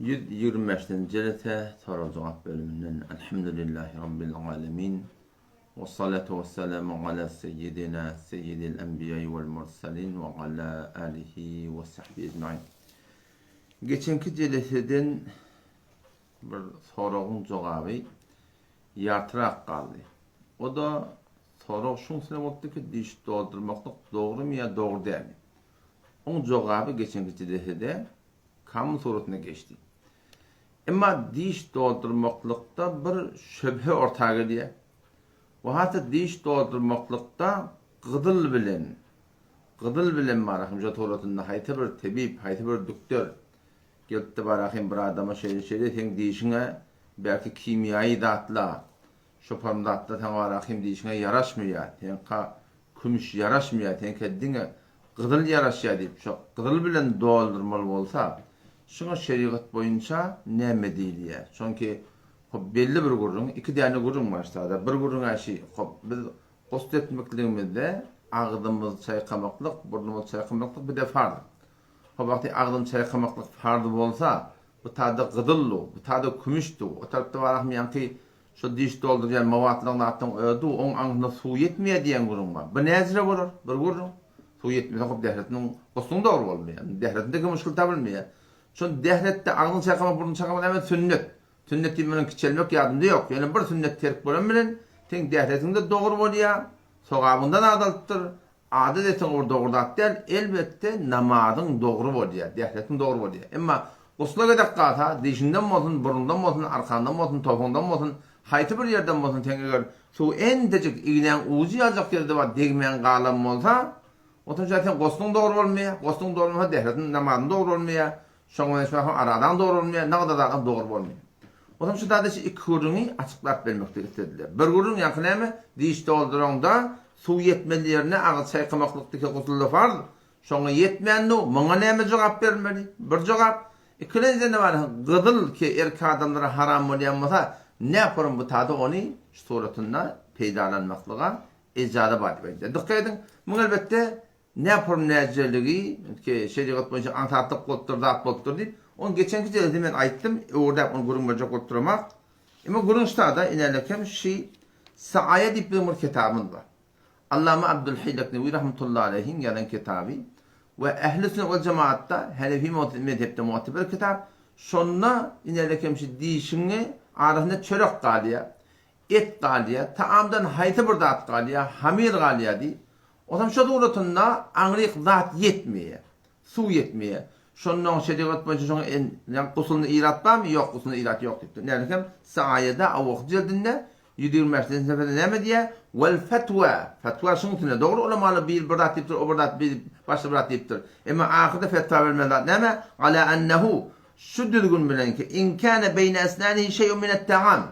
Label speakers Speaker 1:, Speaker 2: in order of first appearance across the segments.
Speaker 1: 125-nji jelese sorag-jogap bölüminden Elhamdülillahi Rabbil alemin we salatu we selamu ala seyyidina seyyidil enbiýai wel mursalin we ala alihi we sahbihi ecmain. Geçenki jeleseden bir soragyň jogaby ýartyrak galdy. O-da sorag şuň üstüne bolupdy ki, diş doldurmaklyk dogrumy ýa dogry dälmi? Oň jogaby geçenki jelesede Kamun suratynda geçdi. Emma diş doldurmaklykda bir şübhe orta gelýär. We hatda diş doldurmaklykda gyzyl bilen, gyzyl bilen barahym şo suratynda haýsy bir tebip, haýsy bir dükder gelipdi barahym bir adama şeýle şeýle seň dişiňe belki kimýaýy zatla, şo parum zatla saňa barahym dişiňe ýaraşmaýar, seňka Kümüş ýaraşmaýar, seňkä diňe gyzyl ýaraşýar diýip, şo gyzyl bilen doldurmaly bolsa, şuňa şerigat boýunça näme diýilýär? Çünki, hop, belli bir gürrüň, iki däne gürrüň bar ştada. Bir gürrüň-ä şi, hop, biz gusl etmekligimizde agzymyzy çaýkamaklyk, burnumyzy çaýkamaklyk bize farz. Hop, wagty agzyny çaýkamaklyk farz bolsa, bu tada gyzyldy, bu tada kümüşdi, o tarapda barahym ýaňky Şo diş doldurýan mowatlaň zatlaň özi oň aňryna suw ýetmeýär diýen gürrüň bar. Bu näjire bolar? Bir gürrüň. Suw ýetmese hop dähretiniň gusluň dogry bolmaýar. Dähretinde muşkul tapylmaýar. Şon dähretde agzyň çaýkamak burnuň çaýkamak näme sünnet. Sünnet diýip munuň kiçelmek ýadymda ýok. Ýöne bir sünnet terk bolan bilen seň dähretiň-de dogry bolýar, sogabyňdan azalypdyr, Adat etseň ol dogry zat däl, elbetde namazyň dogry bolýar, dähretiň dogry bolýar. Emma gusla gezek galsa, dişiňden bolsun, burnuňdan bolsun, arkaňdan bolsun, topuňdan bolsun, haýsy bir ýerden bolsun seň eger suw entejik ignäň ujy ýaljak ýerde bar degmän galan bolsa, otunça seň gusluň dogry bolmaýar, gusluň dogry bolmasa dähretiň namazyň dogry bolmaýar, Şoň bilen şoň aradan dogry bolmaýar, nagda zadyň dogry bolmaýar. Onsoň şu zada şu iki gürrüňi açyklap bermeklik islediler. Bir gürrüň ýaňky näme, diş dolduraňda suw ýetmeli ýerine agyz çaýkamaklyk dike gusulda farz, şoňa ýetmändu, muňa näme jogap berilmeli? Bir jogap. Ikilenjiden bar, gyzyl ki erkek adamlara haram bolýan bolsa, näporum bu tada ony şu suratynda peýdalanmaklyga ejaza bar diýip aýdýar. Dykgat ediň, muň elbetde Ne pul näjeligi, ki şerigat boýunça aňsatlyk bolupdyr, zat bolupdyr diýip, ony geçenki jelsede men aýtdym, öwredäp ony gürrüň berjek bolup duramak. Emma gürrüň ştada, inälekem şi Saaýa diýip biziň bir kitabymyz bar. Allama Abdulhaý Leknewi rahmetullahi aleýhiň ýazan kitaby we Ähli sünnet wal jemaatda Hanefi mezhepde mu'teber kitap. Şonda inälekem şi dişiňi arasynda çörek galýar. Et galýar, taamdan haýsy bir zat galýar, hamyr galýar diý. Onsoň şo suratynda aňryk zat ýetmeýär. Suw ýetmeýär. Şonda şerigat boýunça şoňa ýa gusulny irat barmy? Ýok, gusulny irat ýok diýipdir. Näme hem Saaýada awalky jildinde 125-nji sefede näme diýýär? Wal fetwa. Fetwa şuň üstünde. Dogry ulamalar biri bir zat diýipdir, o bir zat, biri başga bir zat diýipdir. Emma ahyrda fetwa bermeli zat näme? Ala ennehu şu düzgün bilen ki in kana beýne esnanihi şeý'un minet taam.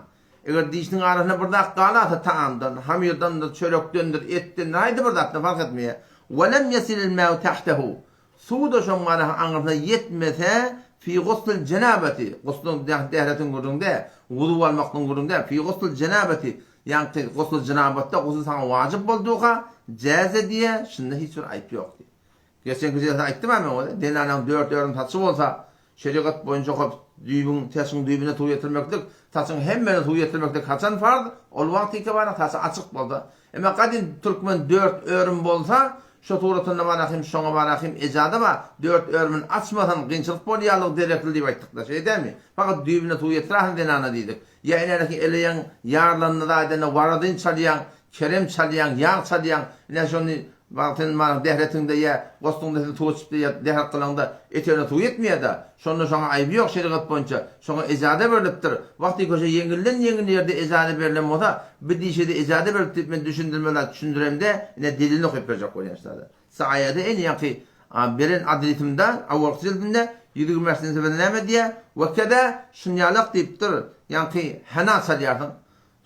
Speaker 1: Eger dişiniň arasynda bir zat galasa taamdan, hamyrdandyr, çörekdendir, etdendir, haýsy bir zatdan fark etmeýär. Welem yesilil ma'u tahtehu. Suw-da şoň arasynyň aňyrsyna ýetmese, fi guslil jenabeti, gusluň, dähretiň gürrüňi däl, wuzu almaklygyň gürrüňi däl, fi guslil jenabeti, ýaňky gusl jenabatda gusl saňa wajyp bolduka, jäze diýýär, şunda hiç bir aýp ýok diýýär. Geçenki jelsede aýtdym-a men ony, zenanaň dört örüm saçy bolsa, şerigat boýunça hop, düýbüň, saçyň düýbüne suw ýetirmeklik, saçyň hemmesine suw ýetirmeklik haçan farz? Ol wagt ýeke bara saçy açyk bolsa. Emma gadym türkmen dört örüm bolsa, şo suratynda bara hem şoňa bara hem ejada bar, dört örümini açmasaň kynçylyk bolýarlygy derekli diýip aýtdykda, şeý dälmi? Fakat düýbüne suw ýetirersiň zenana diýdik. Ýa inädeki eleýeň ýarlanyny zaýdanda waradyn çalýaň, kerem çalýaň, ýag çalýaň, ine şony Bak sen maňa dähretiňde ýa gostuňda sen suw içipde ýa dähret kylaňda etegine suw ýetmeýär-dä. Şonda şoňa aýby ýok şerigat boýunça. Şoňa ejaza berlipdir. Wagty köşe ýeňilden ýeňil ýerde ejaza berlen bolsa, bi dişede ejaza berlip diýip men düşündirme zat düşündiremde ine delilini okyp berjek bolýan ştada. Saýada en ýaňky beren adresimde awalky jildinde 125-nji sefede näme diýýär? We keza şunýalak diýipdir. Ýaňky hena çalýarsyň.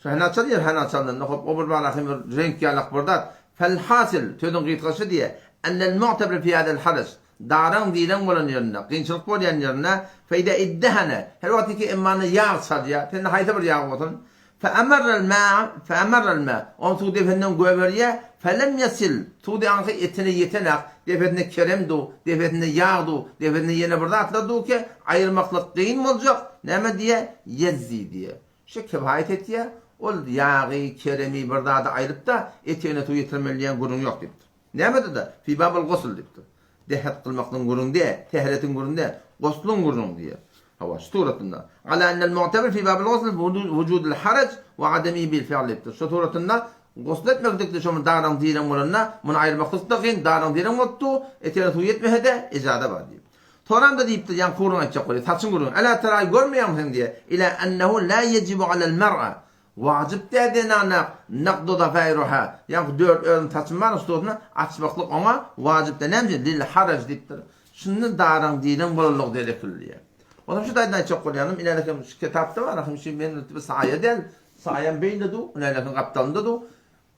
Speaker 1: Şu hena çalýar, hena çalnanda hop, o bir bala hem bir reňk ýalak bir zat. Fel-hasyl, sözüň gysgasy diýýär, ennel mu'tebir fi hadel haraj, daraň direň bolan ýerinde, kynçylyk bolýan ýerinde, feýde iddehene, her wagt iki emmany ýag çalýar, sende haýsy bir ýag bolsun, Feemerrel ma'a, feemerrel ma. Onuň suw depesinden göberýär, felem ýesil, suw aňsy etine ýetenak, depesinde kerem du, depesinde ýag du, depesinde ýene bir zatlar du ki, aýyrmaklyk kyn boljak, näme diýýär, ýezzi diýýär. Şe kifaýat etýär, ol ýagy, keremi bir zady aýryp-da, etegine suw ýetirmeli diýen gürrüň ýok diýipdir. Nämede-de, fi babyl gusl diýipdir. Dehet kylmaklygyň gürrüň dä, tähretiň gürrüň dä, gusluň gürrüň diýýär. Hawa, şu suratynda. Ala ennel mu'tebir fi babil gusl wujudul haraj we ademihi bil fi'l diýipdir. Şu suratynda gusl etmeklikde şo daraň direň bolanda, muny aýyrmaklyk-da kyn, daraň direň bolupdy, etegine suw ýetmese-de, ejada bar diýip. Soramda diýipdir, ýaňky gürrüň aýtjak bolýar, saçyň gürrüňi. Ela tera görmeýäňmi sen diýýär, ila ennehu la yejibu alel mer'a Wajyp däl zenana nakdu zafaýruha, ýagny dört örüm saçym bar üstesine açmaklyk oňa wajyp däl. Näme üçin? Lil haraj diýipdir. Şunda daraň direň bolanlygy derekli diýýär. Onam şu taýdan aýtjak bolýanym, inälekem şu kitapda bar, ahym şu men bir saýa däl, saýam beýle du, inälekem gapdalynda du.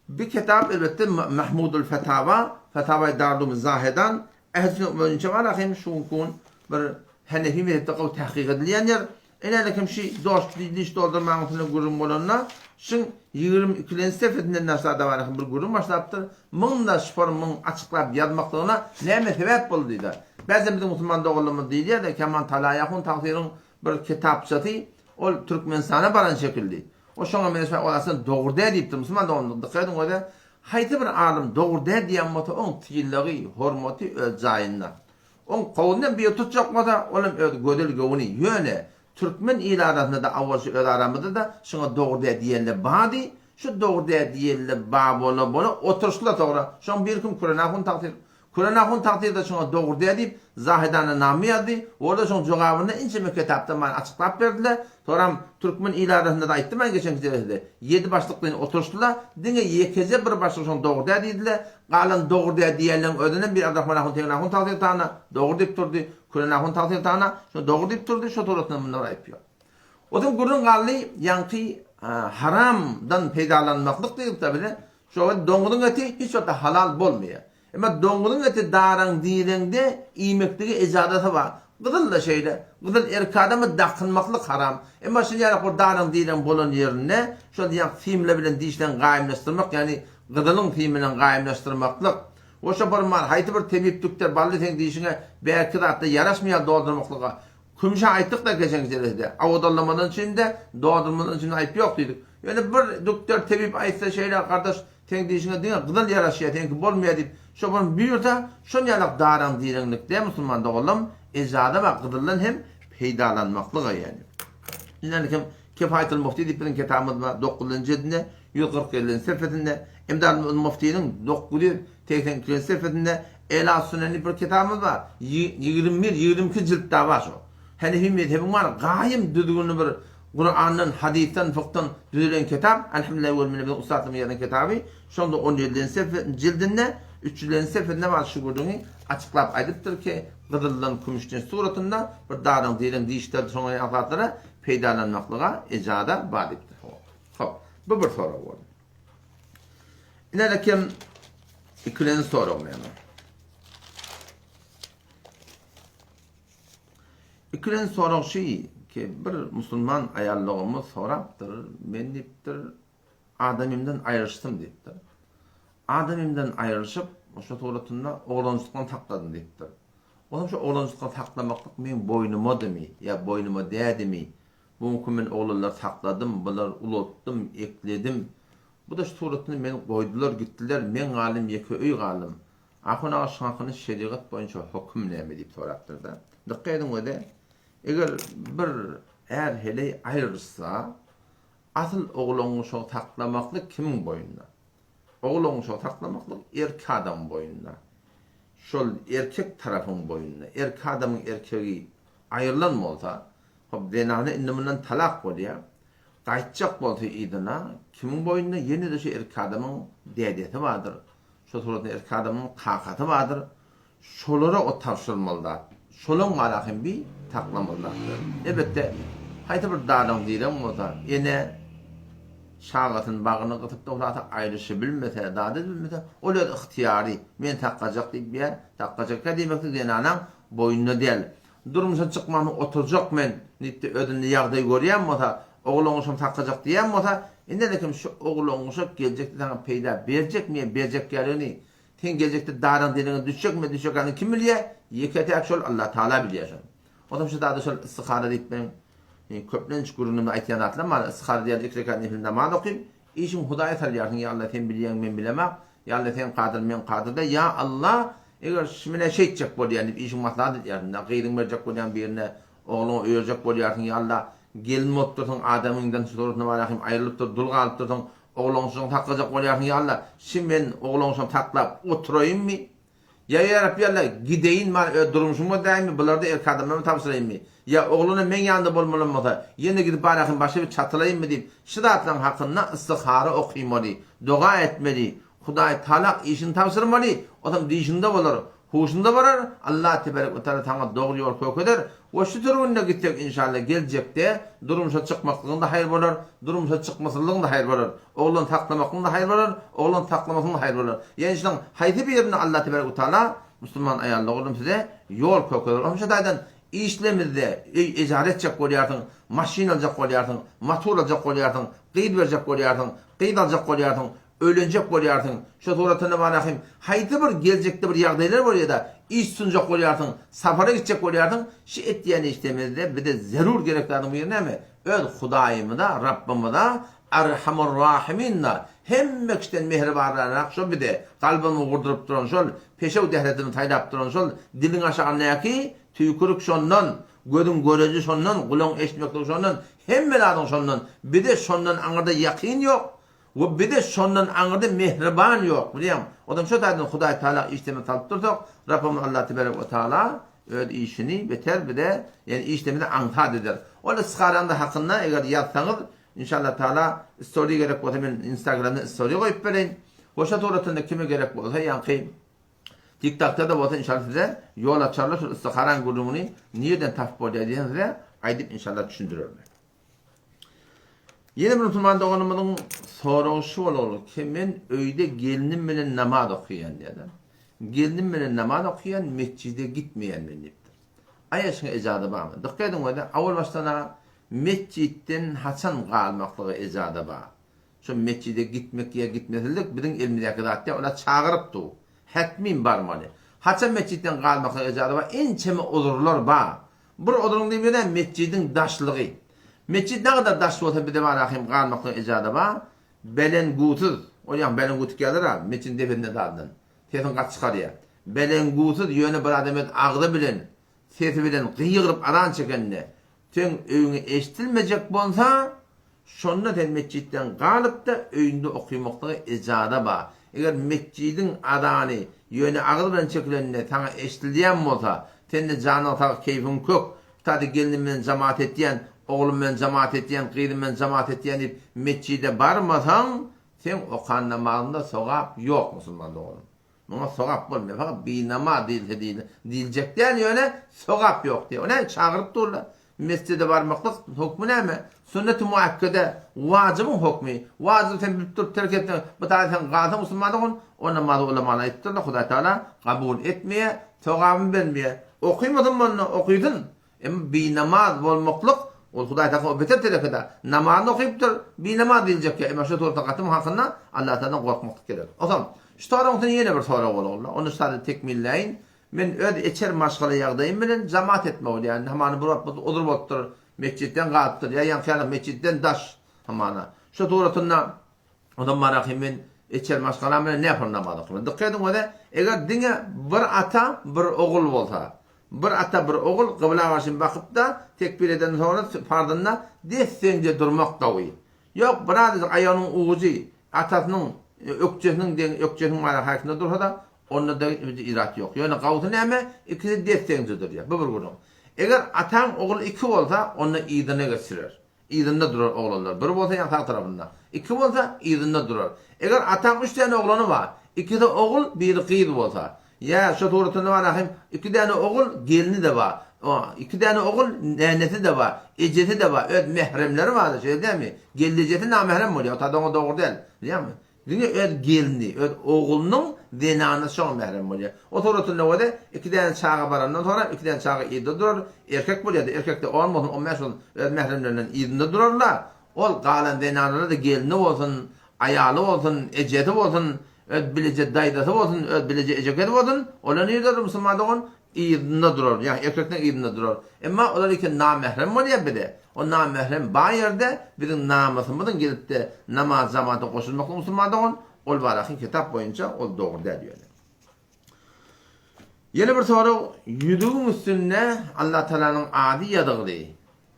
Speaker 1: Bir kitap elbetde Mahmudul Fetawa, Fetawaý Darul Zahedan, Ähli sünnet boýunça bar ahym şu günki gün bir Henefi mezhepde gowy tahkyk edilýän ýer. Enälekem şi doş diş doldurmagyň üstünde gürrüň bolanda, şiň 22-lenji sefesinden naşlada bar ahym bir gürrüň başlapdyr. Myň-da şfor myň açyklap ýazmaklygyna näme sebäp boldy diýdi. Bäzem biziň musulman doganlarymyz diýilýär-de, Kemal Talaý ahun tagsyryň bir kitapçasy ol Türkmenistana baran şekilli. O şoňa meňzeş ol aslynda dogry däl diýipdir. Musulman doganlar dykgat ediň öze. Haýsy bir alym dogry däl diýen bolsa oň sylagy, hormaty öz jaýynda. Oň kowundan biri tutjak bolsa, olam öz gözel göwni. Ýöne türkmen il arasynda-da awal şu öz aramyzda-da şuňa dogry däl diýenler bardy. Şu dogry däl diýenler bar bola bola oturyşdylar soňra. Şoň biri kim Küren ahun tagsyr. Küren ahun tagtyrda şoňa dogry däl diýip, Zahedana name ýazdy. Olar şoň jogabyny inçeme kitapda maňa açyklap berdiler. Soram türkmen il arasynda-da aýtdym men geçenki jelesede. Ýedi başlyk bilen oturyşdylar. Diňe ýekeje bir başlyk şoň dogry däl diýdiler. Galan dogry däl diýenleň özünem bir Abdyrahman ahun Tegin ahun tagtyrtana dogry diýip durdy. Küren ahun tagtyrtana şo dogry diýip durdy. Şo suratynda munda bir aýyp ýok. Ozaň gürrüň galdy ýaňky haramdan peýdalanmaklyk diýip-de bize Şo wagt doňuzyň eti hiç wagtda halal bolmaýar. Emma doňuzyň eti daraň direňde iýmeklige ejazasy bar. Gyzyl-da şeýle. Gyzyl erkek adama dakynmaklyk haram. Emma şuny ýaly bir daraň direň bolan ýerinde şol ýaňky simler bilen dişleň gaýymlaşdyrmak, ýagny gyzylyň simi bilen gaýymlaşdyrmaklyk we şo bir mal haýsy bir tebip dükder bally seň dişiňe bärki zatda ýaraşmaýar doldurmaklyga Kümşe aýtdyk-da geçenki jelesede, awadallamadan üçin-de, doldurmadan üçin-de aýyp ýok diýdik. Ýöne bir duktor, tebip aýtsa şeýle, gardaş, seň dişiňe diňe gyzyl ýaraşýar, seňki bolmaýar diýip, şo bir buýursa, şon ýalak daraň-direňlikde musulman doganlarym, ejaza bar gyzyldan hem peýdalanmaklyga ýäni. Indi kim Kifaýetul Mufti diýip biziň kitabymyz bar, dokuzynjy jildinde, 147-nji sefesinde, Imdadul Muftiniň 982-nji sefesinde Ela Sünen diýip bir kitabymyz bar. 21, 22 jiltde bar şo. Henefi mezhebiň bar, gaýym düzgünli bir Kurandan, hadysdan, fykdan düzülen kitap. Elhamdülillah we minne biziň ussatlarymyz ýazan kitaby. Şonda 17-nji jildinde, 300-nji sefesinde bar şu gürrüňi açyklap aýdypdyr ki, gyzyldan, kümüşden suratynda bir daryň, diriň dişler şoňa ýaly zatlara peýdalanmaklyga ejaza bar diýipdir. Hop, bu bir sorag boldy. Ine kim ikilenji sorag näme? Ikilenji sorag şu ki bir musulman aýallygymyz sorapdyr, men diýipdir, adamymdan aýryşdym diýipdir. Adamymdan aýryşyp, şo suratynda oglanjykdan sakladym diýipdir. Onam şu oglanjykdan saklamaklyk meň boýnumadymy ýa boýnuma dädimi? Bu günki men oglanlary sakladym, bulary ulaltdym, ekledim. Bu-da şu suratyny meni goýdular gitdiler, men galdym ýeke öý galdym. Ahun aga şu hakyny şerigat boýunça höküm näme diýip sorapdyr-da. Dykgat ediň özi, eger bir är-heleý aýrylyşsa, asyl oglan-uşagy saklamaklyk kimiň boýnuna? Oglan-uşagy saklamaklyk erkek adamyň boýnuna. Şol erkek tarapyň boýnuna. Erkek adamyň erkegi aýrylan bolsa, hop zenana indi mundan talak bolýar. Gaýtjak bolsa yzyna, kimiň boýnunda ýene-de şu erkek adamyň dädesi bardyr, şo suratda erkek adamyň kakasy bardyr, şolara o tabşyrylmaly zat. Şolaň gara hem bi saklamaly zatlar. Elbetde, haýsy bir dadaň diýlen bolsa, ene çagasyny bagryna gysyp dograsa, aýryşybilmese, zat edibilmese, ol öz ygtyýary, men saklajak diýip biýär, saklajakka diýmeklik zenanaň boýnunda däl. Durmuşa çykmamy oturjak men diýip-de özünde ýagdaý görýän bolsa, Oglan-uşam saklajak diýýän bolsa, indi kim şu oglan-uşak geljekde saňa peýda berjekmi ýa berjek ýalyny, sen geljekde daryň diliňe düşjekmi ýa düşjek ýalyny kim bilýär? Ýeke-täk şol Allatagala bilýär şony. Onsoň şu zada şol istihara diýip meniň köplenç gürrüňimde aýtýan zatlarym bar. Istihara diýýär, iki rekat nefil namaz okyp, işiňi Hudaýa salýarsyň, ýa Alla sen bilýäň, men bilemok, ýa Alla sen kadyr, men kadyr däl, ýa Alla eger şu menä şeýtjek bolýan diýip işiňi maslahat edýärsiň-de, gyzyňy berjek bolýaň birine, Ogluňy öýerjek bolýarsyň ýa-da gelin bolup dursuň adamyňdan suratyna barahym aýrylypdyr dul galypdyrsyň oglanjygyňy saklajak bolýarsyň ýa-da şi men oglanjygymy saklap oturaýynmy ýa ýa Rabbi ýa-da gideýin bar öz durmuşymy gözläýinmi bularda erkek adamlarymy tabşyraýynmy ýa oglanam meň ýanymda bolmalam bolsa ýene gidip barahym başga bir çatylaýynmy diýip şi zatlaryň hakynda istihara okymaly doga etmeli Hudaý talak işini tabşyrmaly otam dişinde bolar Huşunda barar, Allah teberek we taala saňa dogry ýol kökezer we şu sürgünde gitsek inşallah geljekde durmuşa çykmaklygyň-da haýyr bolar, durmuşa çykmasyzlygyň-da haýyr bolar, oglan saklamaklygyň-da haýyr bolar, oglan saklamasyň-da haýyr bolar. Ýagny şunuň haýsy birinde Allah teberek we taala musulman aýal dogrudan size ýol kökezer. Onuň şu taýdan işlemizde öý ejara etjek bolýarsyň, maşyn aljak bolýarsyň, motor aljak bolýarsyň, gyz berjek bolýarsyň, gyz aljak bolýarsyň, Öýlenjek bolýarsyň, şo suratynda barahym haýsy bir geljekde bir ýagdaýlar bolýada iş sunjak bolýarsyň, sapara gitjek bolýarsyň, şi etýän işlemizde bize zerur gerek zadyň biri näme? Öz Hudaýymyza, Rabbymyza, Erhamur-Rahimina, hemme kişiden mähribanrarak şo bize, kalbymyzy gurduryp duran şol, peşew dähletini saýlap duran şol, diliň aşagyndaky tüýkürik şondan, gözüň göreji şondan, gulagyň eşitmekligi şondan, hemme zadyň şondan, bize şondan aňyrda ýakyn ýok, We bize şondan aňyrda mähriban ýok, bilýäňmi? Onam şo taýdan Hudaý Taala işdeme salyp dursak, Rabbymyz Allah tebarek we taala öz işini beter bize, ýagny işdemizi aňsat eder. Ol istiharanyň hakynda eger ýazsaňyz, inşallah taala story gerek bolsa men instagramda story goýup bereýin. We şo suratynda kime gerek bolsa ýaňky TikTokda-da bolsa inşallah size ýol açarlar şol istiharanyň gürrüňini nirden tapyp bolýar diýen size aýdyp inşallah düşündirerin. Ýene bir musulman doganymyzyň soragy şu bolarly ki, men öýde gelnim bilen namaz okaýan diýýär-de. Gelnim bilen namaz okaýan, metjide gitmeýän men diýipdir. Aýa şuňa ejaza barmy? Dykgat ediň özi, awal başdan-a metjitden haçan galmaklyga ejaza bar? Şo metjide gitmek ýa gitmesizlik biziň elimizdäki zat däl, olar çagyryp dur. Hetmin barmaly. Haçan metjitden galmaklyga ejaza bar? Ençeme uzurlar bar. Bir odunyň diýmegi näme? Metjidiň daşlygy. Metjit nagadar daş bolsa bize bar hem galmaklyga ejaza bar. Belengusyz, ol ýaňy belengu tikýärler-a, metjidiň depesinde zadyndan. Sesini gaty çykarýar. Belengusyz ýöne bir adam öz agzy bilen, sesi bilen gygyryp azan çekende, seň öýüňe eşdilmejek bolsa, Şonda sen metjitden galyp-da, öýüňde okymaklyga ejaza bar. Eger metjidiň azany ýöne agyz bilen çekilende saňa eşdilýän bolsa, sende janyň sag, keýpiň kök, bu gelnim bilen jamaat etýän, oglum bilen jamaat etýän, gyzym bilen jamaat etýän diýip metjide barmasaň, seň okan namazyňda sogap ýok musulman doganym. Muňa sogap bolmaýar. Fakat binamaz diýilse diýiljek däl, ýöne sogap ýok diýýär. O näme çagyryp durlar. Mesjide barmaklyk hukmy näme? Sünneti muakkede, wajybyň hukmy. Wajyby sen bilip durup terk etseň, bu taýda sen galsaň musulmanlyk ol, o namazy ulamalar aýdypdyrlar, Hudaý Tagala kabul etmeýär, sogabyny bermeýär. Okymasyn bolanda okysyn. Emma binamaz bolmaklyk, ol Hudaý tarapyndan o beter telekede. Namazyny okypdyr, binamaz diýiljek ýa, emma şu suratda gatym hakynda Allah Tagaladan gorkmaklyk gerek. Onsoň, şu soragyň üstüne ýene bir sorag bolagly. Ony şu taýda tekmilleýin. Men öz içeri maşgala ýagdaýym bilen jamaat etme bolýar. Indi hamana bir wagt bu uzur bolupdyr, metjitden galypdyr ýa ýaňky ýaly metjitden daş hamana. Şu suratynda ondan marahym men içeri maşgalam bilen nähili namaz okamaly? Dykgat ediň öze, eger diňe bir ata, bir ogul bolsa, bir ata, bir ogul gybla garşy bakyp-da, tekbir edenden soňra farzynda des-deňje durmak gowy. Ýok, birazajyk aýagynyň ujy atasynyň ökjesiniň deň, ökjesiniň mara haýsynda dursa-da, Onda-da irat ýok. Ýöne gawusy näme? Ikisi des-deňje durýar. Bu bir gürrüň. Eger ataň ogly iki bolsa, onda yzyna geçirer. Yzynda durar oglanlar. Bir bolsa ýa sag tarapynda. Iki bolsa, yzynda durar. Eger ataň üç däne oglany bar, ikisi ogul, biri gyz bolsa, ýa şo suratynda bar ahym, iki däne ogul, gelni-de bar. Iki däne ogul, nänesi-de bar, ejesi-de bar, öz mähremleri bar-da, şeýle dälmi? Gelnejesi namährem bolýar, o taýda oňa dogry däl. Bilýäňmi? Diňe öz gelni, öz oglunyň zenany şoňa mährem bolýar. O suratynda bolsa iki däne çaga barandan soňra iki däne çaga yzda durar, erkek bolýar-da, erkekde on bolsun, on bäş bolsun öz mähremlerinden yzynda durarlar. Ol galan zenanlara-da gelni bolsun, aýaly bolsun, ejesi bolsun, öz bileje daýzasy bolsun, öz bileje ejekesi bolsun, olar nirede durar musulman dogan? Yzynda durar, ýagny erkekleň yzynda durar. Emma olar eken namährem bolýar bize. O namährem bar ýerde biziň namysymyzyň gelip-de namaz jamata goşulmaklygy musulman dogan, ol baraky kitap boýunça ol dogry däl ýöne. Ýene bir sorag, ýüzügiň üstünde Allah Tagalanyň ady ýazygly,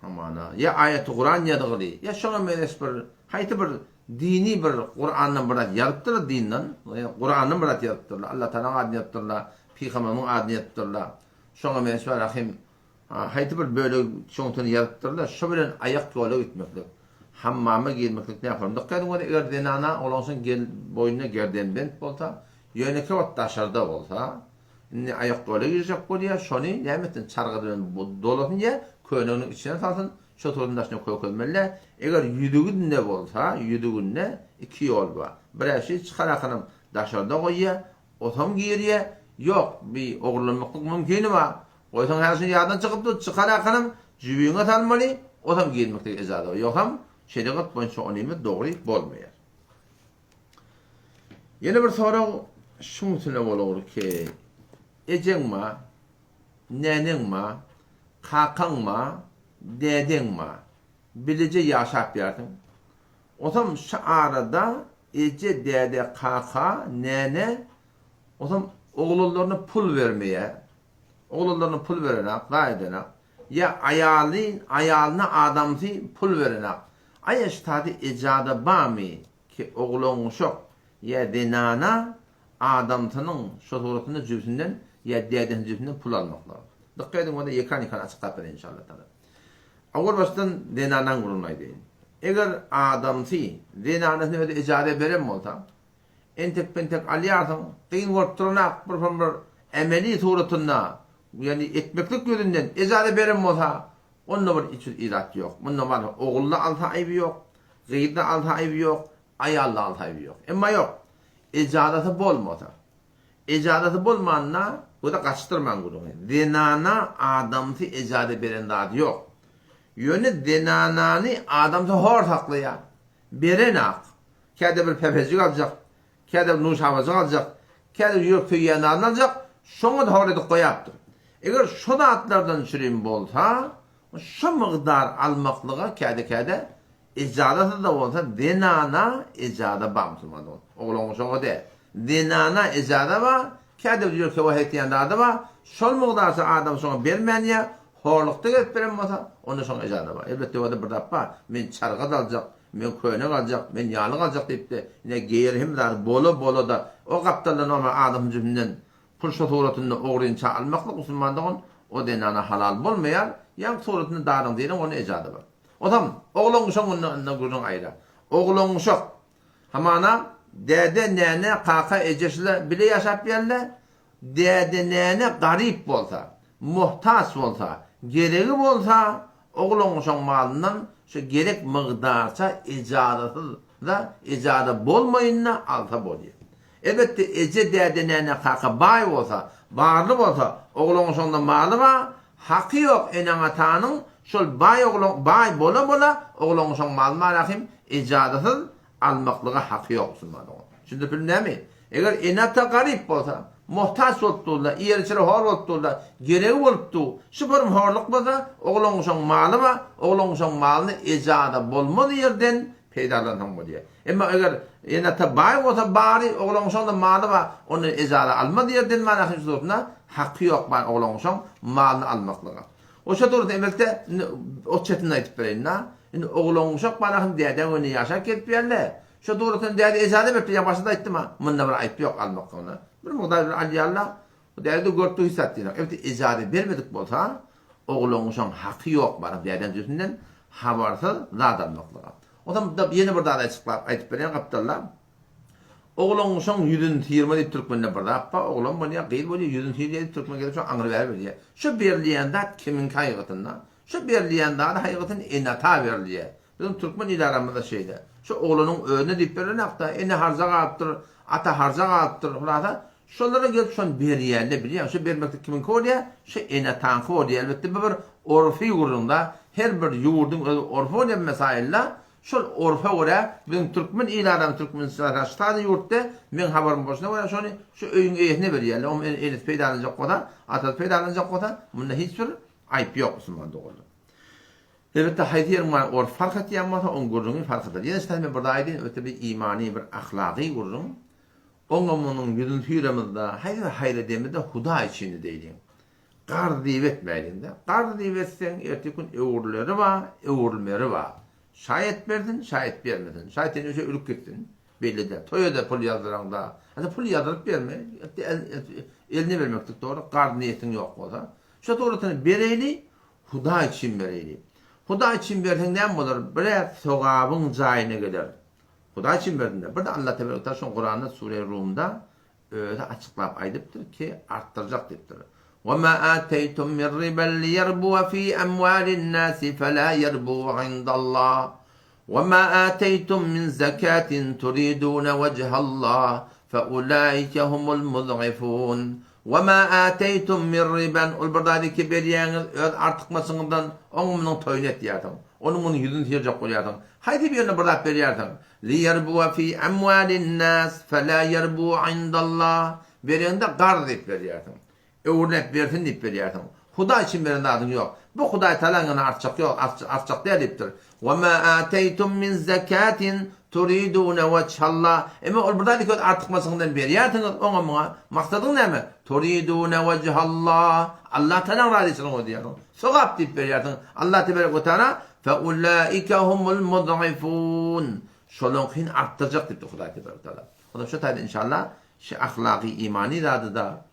Speaker 1: hamana, ýa aýaty Kuran ýazygly, ýa şoňa meňzeş bir haýsy bir dini bir Kurandan bir zat ýazypdyrlar dinden, Kurandan bir zat ýazypdyrlar, Allah Tagalanyň adyny ýazypdyrlar, Pygamberimiziň adyny ýazypdyrlar. Şoňa meňzeş bir rahim Haýsy bir bölegi çuňtany ýazypdyrlar, şo bilen aýak ýola gitmeklik, hammama girmeklik nähorun. Dykgat ediň ony, eger zenana oglanşyň gel boýnuna gerdenbent bolsa, ýönekeý wagt daşarda bolsa, indi aýak ýola girjek bolýar, şony näme etsin, çargady bilen dolasyn ýa köýneginiň içine salsyn, şo turuň daşyna kökelmeli. Eger ýüzüginde bolsa, ýüzüginde iki ýol bar. Birä şi çykarakanam daşarda goýýar, osam girýär, ýok, bi ogurlanmaklyk mümkini bar, Goýsaň häzir şuny ýadyna çykyp dur, çykar akanam jübiňe salmaly, osam girmeklige ejaza bar. Ýogsam şerigat boýunça onymy dogry bolmaýar. Ýene bir sorag şuň üstüne bolur ki, ejeň ma, neneň ma, kakaň ma, dädeň ma, bileje ýaşap ýarsyň. Osam şu arada eje, däde, kaka, nene osam oglanlaryna pul bermeýär. Oglanlaryna pul berenak, zaý edenak. Ýa aýaly, aýalyna adamsy pul berenak. Aý eştady ejada bamy ki oglan-uşak ýa zenana adamsynyň şo suratynda jübsünden ýa dädesiniň jübsünden pul almaklyga. Dykgat ediň onda ýekan-ýekan açyklap bereýin inşallah taala. Owal başdan zenanaň gürrüňini aýdaýyn. Eger adamsy zenanasyna özi ejaza beren bolsa, Entek-pentek alýarsyň, kyn bolup duranak, bir hom bir emeli suratynda, ýagny etmeklik ýüzünden ejaza beren bolsa, onda bir hiç bir irat ýok. Munda bar, ogul-da alsa aýby ýok, gyz-da alsa aýby ýok, aýal-da alsa aýby ýok. Emma ýok, ejazasy bolmasa, ejazasy bolmanda, bu-da gaçdyrmaň gürrüňi, zenana adamsy ejaza beren zady ýok. Ýöne zenanany adamsy hor saklaýar, berenak. Käde bir pepejik aljak, käde bir nuşabajyk aljak, käde bir ýürek söýýän zadyny aljak, şoňa-da hor edip goýapdyr. Eger şo zatlardan çürim bolsa, şo mygdar almaklyga käde-käde ejazasyz-da bolsa zenana ejaza bar musulman dogan. Oglan-uşaga däl. Zenana ejaza bar, käde bir ýürek höwes etýän zady bar, şol mygdarça adam şoňa bermän ýa horlukda gelip beren bolsa, onda şoňa ejaza bar. Elbetde o-da bir zat bar, men çarga daljak, Men köýnek aljak, men ýalyk aljak diýipdi. Ine, geýer hem zady bola-bola-da, o gapdalda normal adam hüjüminden pul şo suratynda ogrynça almaklyk musulman dogan, o zenana halal bolmaýar, ýaňky suratynda daryň diýlen onda ejaza bar. Osam, oglan-uşak onda onda gürrüň aýra. Oglan-uşak, hamana, däde, näne, kaka, eje şular bile ýaşap ýörler, Däde-näne garyp bolsa, muhtaç bolsa, geregi bolsa, oglan-uşaň malyndan şu gerek mygdarça ejazasyz-da, ejaza bolmaýyn-da alsa bolýar. Elbetde, eje, däde, näne, kaka baý bolsa, barly bolsa, oglan-uşaňda maly bar, haky ýok eneň-atanyň şol baý oglan, baý bola-bola oglan-uşaň malyny barahym ejazasyz almaklyga haky ýok musulman dogan. Düşündirip bildim dämi? Eger ene-ata garyp bolsa, muhtaç bolup durlar, iýer-içere hor bolup durlar, geregi bolup dur, şu bir horluk bolsa, oglan-uşagyň maly bar, oglan-uşagyň malyny ejaza bolmaz ýerden peýdalansaň bolýar. Emma eger ene-ata baý bolsa, bary, oglan-uşagyň-da maly bar, onda ejaza almaz ýerden bar ahyrky suratynda haky ýok bar oglan-uşagyň malyny almaklyga. Oşa dursa elbetde indi o çetini aýdyp bereýin-da. Indi oglan-uşak bar ahyryn dädäň öýünde ýaşap gelip ýörler. Şo dogrusyn däde ejaza beripdir, ýa başda-da aýtdym-a, munda bir aýp ýok almaklygyna. Bir mugdar bir alýarlar. Bu däde-de görüp dur hiç zat diýenok. Elbetde ejaza bermedik bolsa, oglan-uşagyň haky ýok baryp dädäň jübüsinden habarsyz zat almaklyga. Onsoň da ýene bir zat açyklap aýdyp bereýin gapdalda. Oglan-uşagyň ýüzüni syrma diýip türkmende bir zat bar, oglan bolýar, gyz bolýar, ýüzüni syrýar diýip türkmen gelip şo aňry bäri berýär. Şo berilýän zat kimiňki haýgytynda? Şo berilýän zady haýgytyn ene-ata berilýär. Biziň türkmen il aramyzda şeýle. Şu oglanyň özüne diýip berenakda, ene harja galypdyr, ata harja galypdyr, hulasa, şolara gelip şony berýärler, bilýäňmi, şu bermeklik kimiňki bolýar? Şu ene-ataňky bolýar. Elbetde, bu bir orfy gürrüň-da, her bir ýurduň öz orfy bolýar bu mesaýylda. Şol orfa görä biziň türkmen il adamy Türkmenistanda şu taýda ýurtda meň habarym bolşuna görä şony şu öýüň eýesine berýärler. Oň enesi peýdalanjak bolsa, atasy peýdalanjak bolsa, munda hiç bir aýyp ýok musulman doganlar. Elbetde haýsy ýeriň bar orf fark etýän bolsa oň gürrüňi fark eder. Ýene şeýle men bir zat aýdaýyn, öte bir imany bir ahlagy gürrüň. Oňa munuň ýüzüni süýremizde, haýsy bir haýyr edemizde Hudaý üçin edeýliň. Garz diýip etmäýliň-de. Garz diýip etseň, erteki gün öwrüleri bar, öwrülmeri bar. Şaýat bersin, şaýat bermesin. Şaýat senden öýse ölüp gitsin. Belli däl. Toýa-da pul ýazdyraňda, hatda pul ýazdyryp berme, eline bermeklik dogry, garz niýetiň ýok bolsa. Şo dogrusyny bereýli, Hudaý üçin bereýli. Hudaý üçin berseň näme bolar? Bir-ä sogabyň jaýyna geler. Hudaý üçin berdiň-de. Bir-de Allah tebarek we taala şoň Kuranda sure Rumda özi açyklap aýdypdyr ki, artdyrjak diýipdir. Wa ma ataytum min riben liyarbuwa fi amwalin nasi fela yarbu indallah. Wa ma ataytum min zakatin turiduna wajhallah fe ulaike humul mud'ifun. Wa ma ataytum min riben ol bir zady ki berýäňiz öz artykmaçyňyzdan oň munuň toýuny etýärsiň. Onuň munuň ýüzüni syýrjak bolýarsyň. Haýsy birine bir zat berýärsiň? Liýerbuwa fi amwalin-nas fela ýerbu indallah. Bereňde garz diýip berýärsiň. Öwürläp bersin diýip berýärsiň. Hudaý üçin beren zadyň ýok. Bu Hudaý Tagalaň ýanynda artjak ýok, artjak däl diýipdir. Wa ma ateýtum min zekatin turidune wejhallah. Emma ol bir zady öz artykmaçlygyňdan berýärsiňiz, oňa muňa maksadyň näme? Turidune wejhallah. Allah Tagalaň razyçylygyny gözleýärsiň. Sogap diýip berýärsiň. Allah tebarek we taala Fe ulaike humul mud'ifun. Şolaňkyny artdyrjak diýipdir Hudaý tebarek we taala. Onda şu taýda inşallah şu ahlaky imany zady-da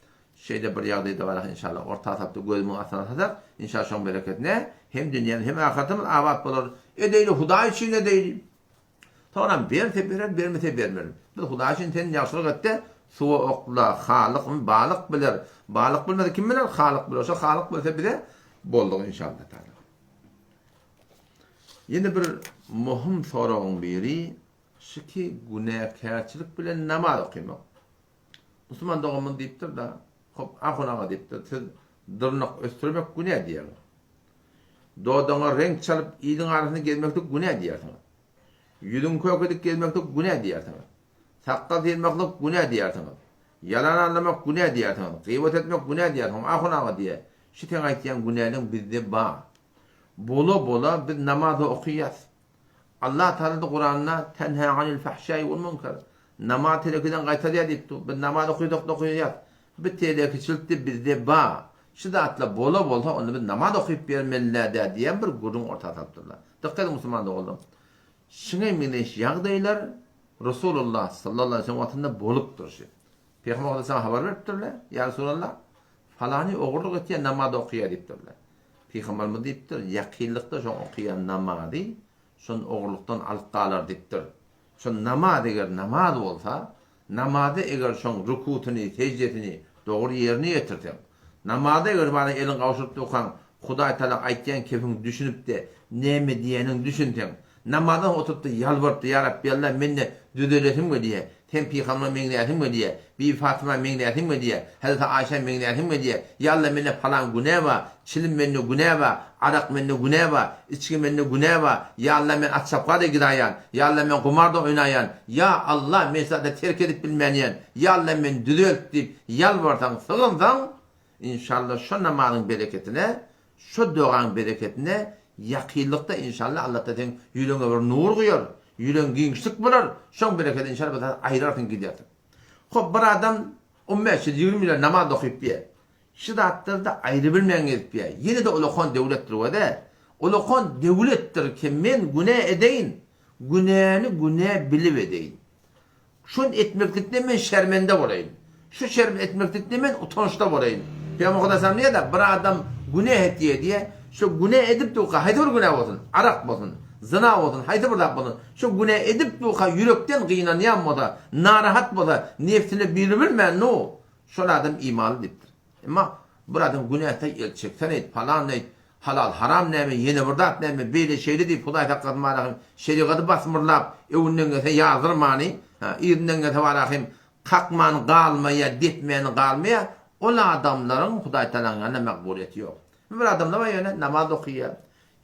Speaker 1: şeýle bir ýagdaýda baraka inşallah orta sapda gözümiň astyna sasak inşallah şoň bereketine hem dünýämiz hem ahyretimiz abat bolar. Edeýli Hudaý üçin edeýli. Soňram berse berer bermese bermer. Biz Hudaý üçin sen ýagşylyk etde suwa okla Halyk balyk biler. Balyk bilmese kim biler Halyk biler. Şo Halyk bilse bize boldugy inşallah taala. Ýene bir möhüm soragyň biri şu ki günäkärçilik bilen namaz okymak. Musulman doganymyz diýipdir-de, hop, ahun aga diýipdir, siz dyrnak ösdürmek günä diýýäňiz. Dodagyňa reňk çalyp iliň arasynda gezmeklik günä diýýärsiňiz. Ýüzüňi kök edip gezmeklik günä diýýärsiňiz. Sakgal syrmaklyk günä diýýärsiňiz. Ýalan aldamak günä diýýärsiňiz. Gybat etmek günä diýýärsiňiz. Ahun aga diýýär, şu seň aýtýan günäleň bizde bar. Bola-bola biz namaz-a okaýas. Allah Tagala-da Kuranda Tenha anil fahşai wal munkar. Namaz telekiden gaýtarýar diýip dur. Biz namaz okaýsak-da okaýas. Bu telekiçilik-de bizde bar. Şu zatlar bola bolsa onda biz namaz okyp bermeli-dä diýen bir gürrüň orta salypdyrlar. Dykgat ediň musulman doganlarym. Şuňa meňzeş ýagdaýlar Resulullah sallallahu aleyhi ve sellem wagtynda bolupdyr şu. Pygamber aleyhisselam habar beripdirler, Ýa Resulallah, falany ogurlyk etýär, namaz okaýar diýipdirler. Pygamberimiz diýipdir, Ýakynlykda şoň okaýan namazy şony ogurlykdan alyp galar diýipdir. Şo namaz eger namaz bolsa, namazda eger şoň rukusyny, seždesini dogry ýerine ýetirseň, namazda eger bana eliňi gawşuryp durkaň Hudaý Tagala aýtýan kepiň düşünip-de, näme diýýäniňi düşünseň, Namazdan oturypdy ýalbarypdy ýa Rabbi Alla mende düzelesim gelýä sen pygamber meňzäsim gelýä Bibi Fatyma meňzäsim gelýä Hazreti Aýşa meňzäsim gelýä ýa Alla mende palan günä bar çilim mende günä bar arak mende günä bar içgi mende günä bar ýa Alla men at çapgada gidaýan ýa Alla men gumarda oýnaýan ýa Alla men şu zady terk edip bilmänýän ýa Alla meni düzelt diýip ýalbarsaň sygynsaň inşalla şo namazyň bereketine Şo dogaň bereketine ýakynlykda inşallah Allatala seň ýüregiňe bir nur guýar, ýüregiň giňişlik bolar, şoň bereketi inşallah bir zat aýrarsyň gidersiň. Hop bir adam on bäş ýyl 20 ýyl namaz okyp diýe. Şu zatlarda aýrybilmän gezip diýe. Ýene-de ulakan döwletdir we-de. Ulakan döwletdir ki men günä edeýin, günäni günä bilip edeýin. Şony etmeklikden men şermende bolaýyn. Şu şerm etmeklikden men utançda bolaýyn. Pygamber Hudaýsalam diýýär-de, bir adam günä etýär diýýär. Şo günä edip durka, haýsy bir günä bolsun, arak bolsun, zyna bolsun, haýsy bir zat bolsun, şo günä edip durka ýürekden gynanýan bolsa, narahat bolsa, nebsine biribilmän, no, şol adam imanly diýipdir. Emma bir adam günähde el çeksen-eýt, palan-eýt, halal, haram näme, ýene bir zat näme, beýle, şeýle diýip, Hudaý saklasyn barahym, şerigaty basmyrlap, öňünden gelse ýazdyrmany, ha, yzyndan gelse barahym, kakman galmaýar, depmän galmaýar, ol adamlaryň Hudaý Tagalaň ýanynda makbulyýeti ýok. Bir adamlar bar ýöne namaz okaýar,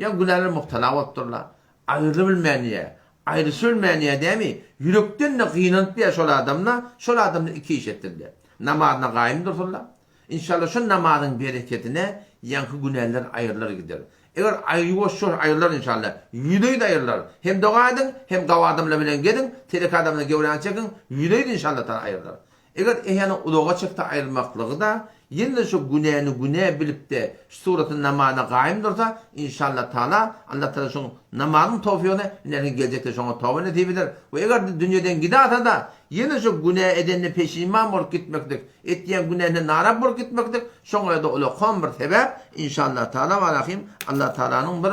Speaker 1: ýa günälere mubtala bolupdyrlar. aýrylybilmän diýýär. Aýryşybilmän diýýär dämi? Ýürekden-de gynanyp diýýär şol adamda, şol adamda iki iş etdirler. Namazyna gaýym dursunlar. Inşallah şu namazyň bereketine ýaňky günäler aýrylar gider. Eger ýuwaş-ýuwaş aýrylar inşallah. Ýüzleýin aýrylar. Hem doga ediň, hem gawy adamlar bilen geziň, telek adamdan gewräňi çekiň, ýüzleýin inşallah taala aýrylar. Eger eýäniň uzaga çekse aýrylmaklygy-da, ýene-de şu günäni günä bilip-de, şu suratyny namazyna gaýym dursa, inşallah taala, Allah taala şoň namazyň towfygyny ilerki geljekde şoňa toba nesip eder we eger-de dünýeden gidasa-da, ýene şu günä edenine peşiman bolup gitmeklik, etýän günäsine naraz bolup gitmeklik, şoňa-da ulakan bir sebäp, inşallah taala we rahym Allah taalanyň bir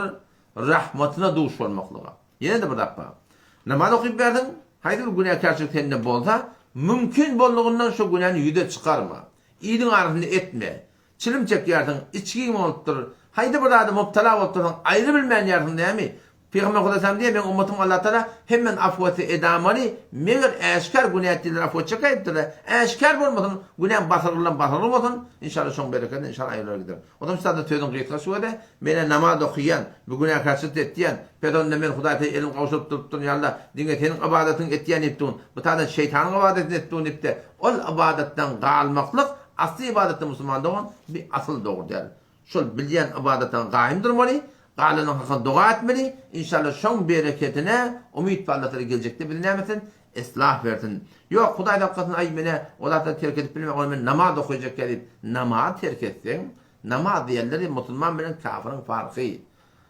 Speaker 1: rahmatyna duş bolmaklyga. Ýene-de bir zat bar. Namaz okyp berdiň, haýsy bir günäkärçilik sende bolsa, mümkin boldugyndan şo günäni ýüze çykarma. Iliň arasynda etme. Çilim çekýärsiň, içgiň bolupdyr, haýsy bir zada mubtala bolup dursaň, aýrybilmän ýärsiň näme? Pygamber Hudaýtalam diýýär, meň ummatym Allatagala hemmesini afw etse edamaly, meger äşgär günä etdiler afw etjek aýypdyrlar. Äşgär bolmasyn, günäň basyrgylan basyrgy bolsun, inşallah şoň berekedine inşallah aýrylar gider. Onsoň şu zada sözüň gysgasy şu wede, menä namaz okyýan, bu günäkärçilik etýän, pes onda men Hudaý saňa elim gowşuryp durupdyryn ýa Allah, diňe seniň ybadatyňy etýän diýip durun, bu taýdan şeýtanyň ybadatyny edip durun diýip-de, ol ybadatdan galmaklyk asly ybadatda musulman dogan, bi asyl dogry däl. Şol bilýän ybadatyňa gaýym durmaly, galanyň hakyna doga etmeli, inşallah şoň bereketine umyt bar Allah Taala geljekde bizi näme etsin, Islah bersin. Ýok, Hudaý saklasyn, aý, men-ä o zatlary terk edip bilmen, ony men namaz okaýjak diýip, namaz terk etseň, namaz diýenleri musulman bilen kafyryň parhy.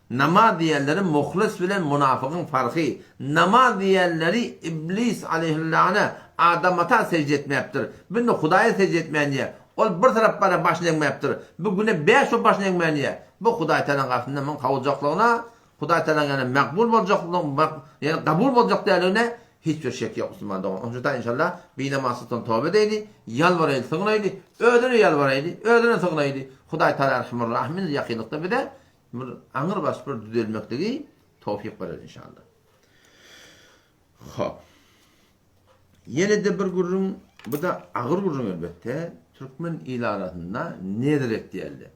Speaker 1: Namaz diýenleri muhlis bilen munafygyň parhy. Namaz diýenleri iblis aleýhillana Adam ata sežde etmäpdir. Bu indi Hudaýa sežde etmän diýýär. Ol bir tarap bara başyny egmäpdir. Bu güne bäş bolup başyny egmän diýýär. Bu Hudaý Tagalaň gasynda muň kowuljaklygyna Hudaý Tagalaň ýany makbul boljaklygyna, ýagny kabul boljak däldigine hiç bir şek ýok musulman dogan. Onuň üçin inşallah binamazlykdan toba edeýli, ýalbaraýly, sygnaýly, özüne ýalbaraýly, özüne sygnaýly. Hudaý Tagala Erhamur Rahimin ýakynlykda bize bir aňrybaş bir düzelmekligi towfyk berer inşallah. Hop. Ýene-de bir gürrüň, bu-da agyr gürrüň elbetde, türkmen il arasynda nezr et diýerler.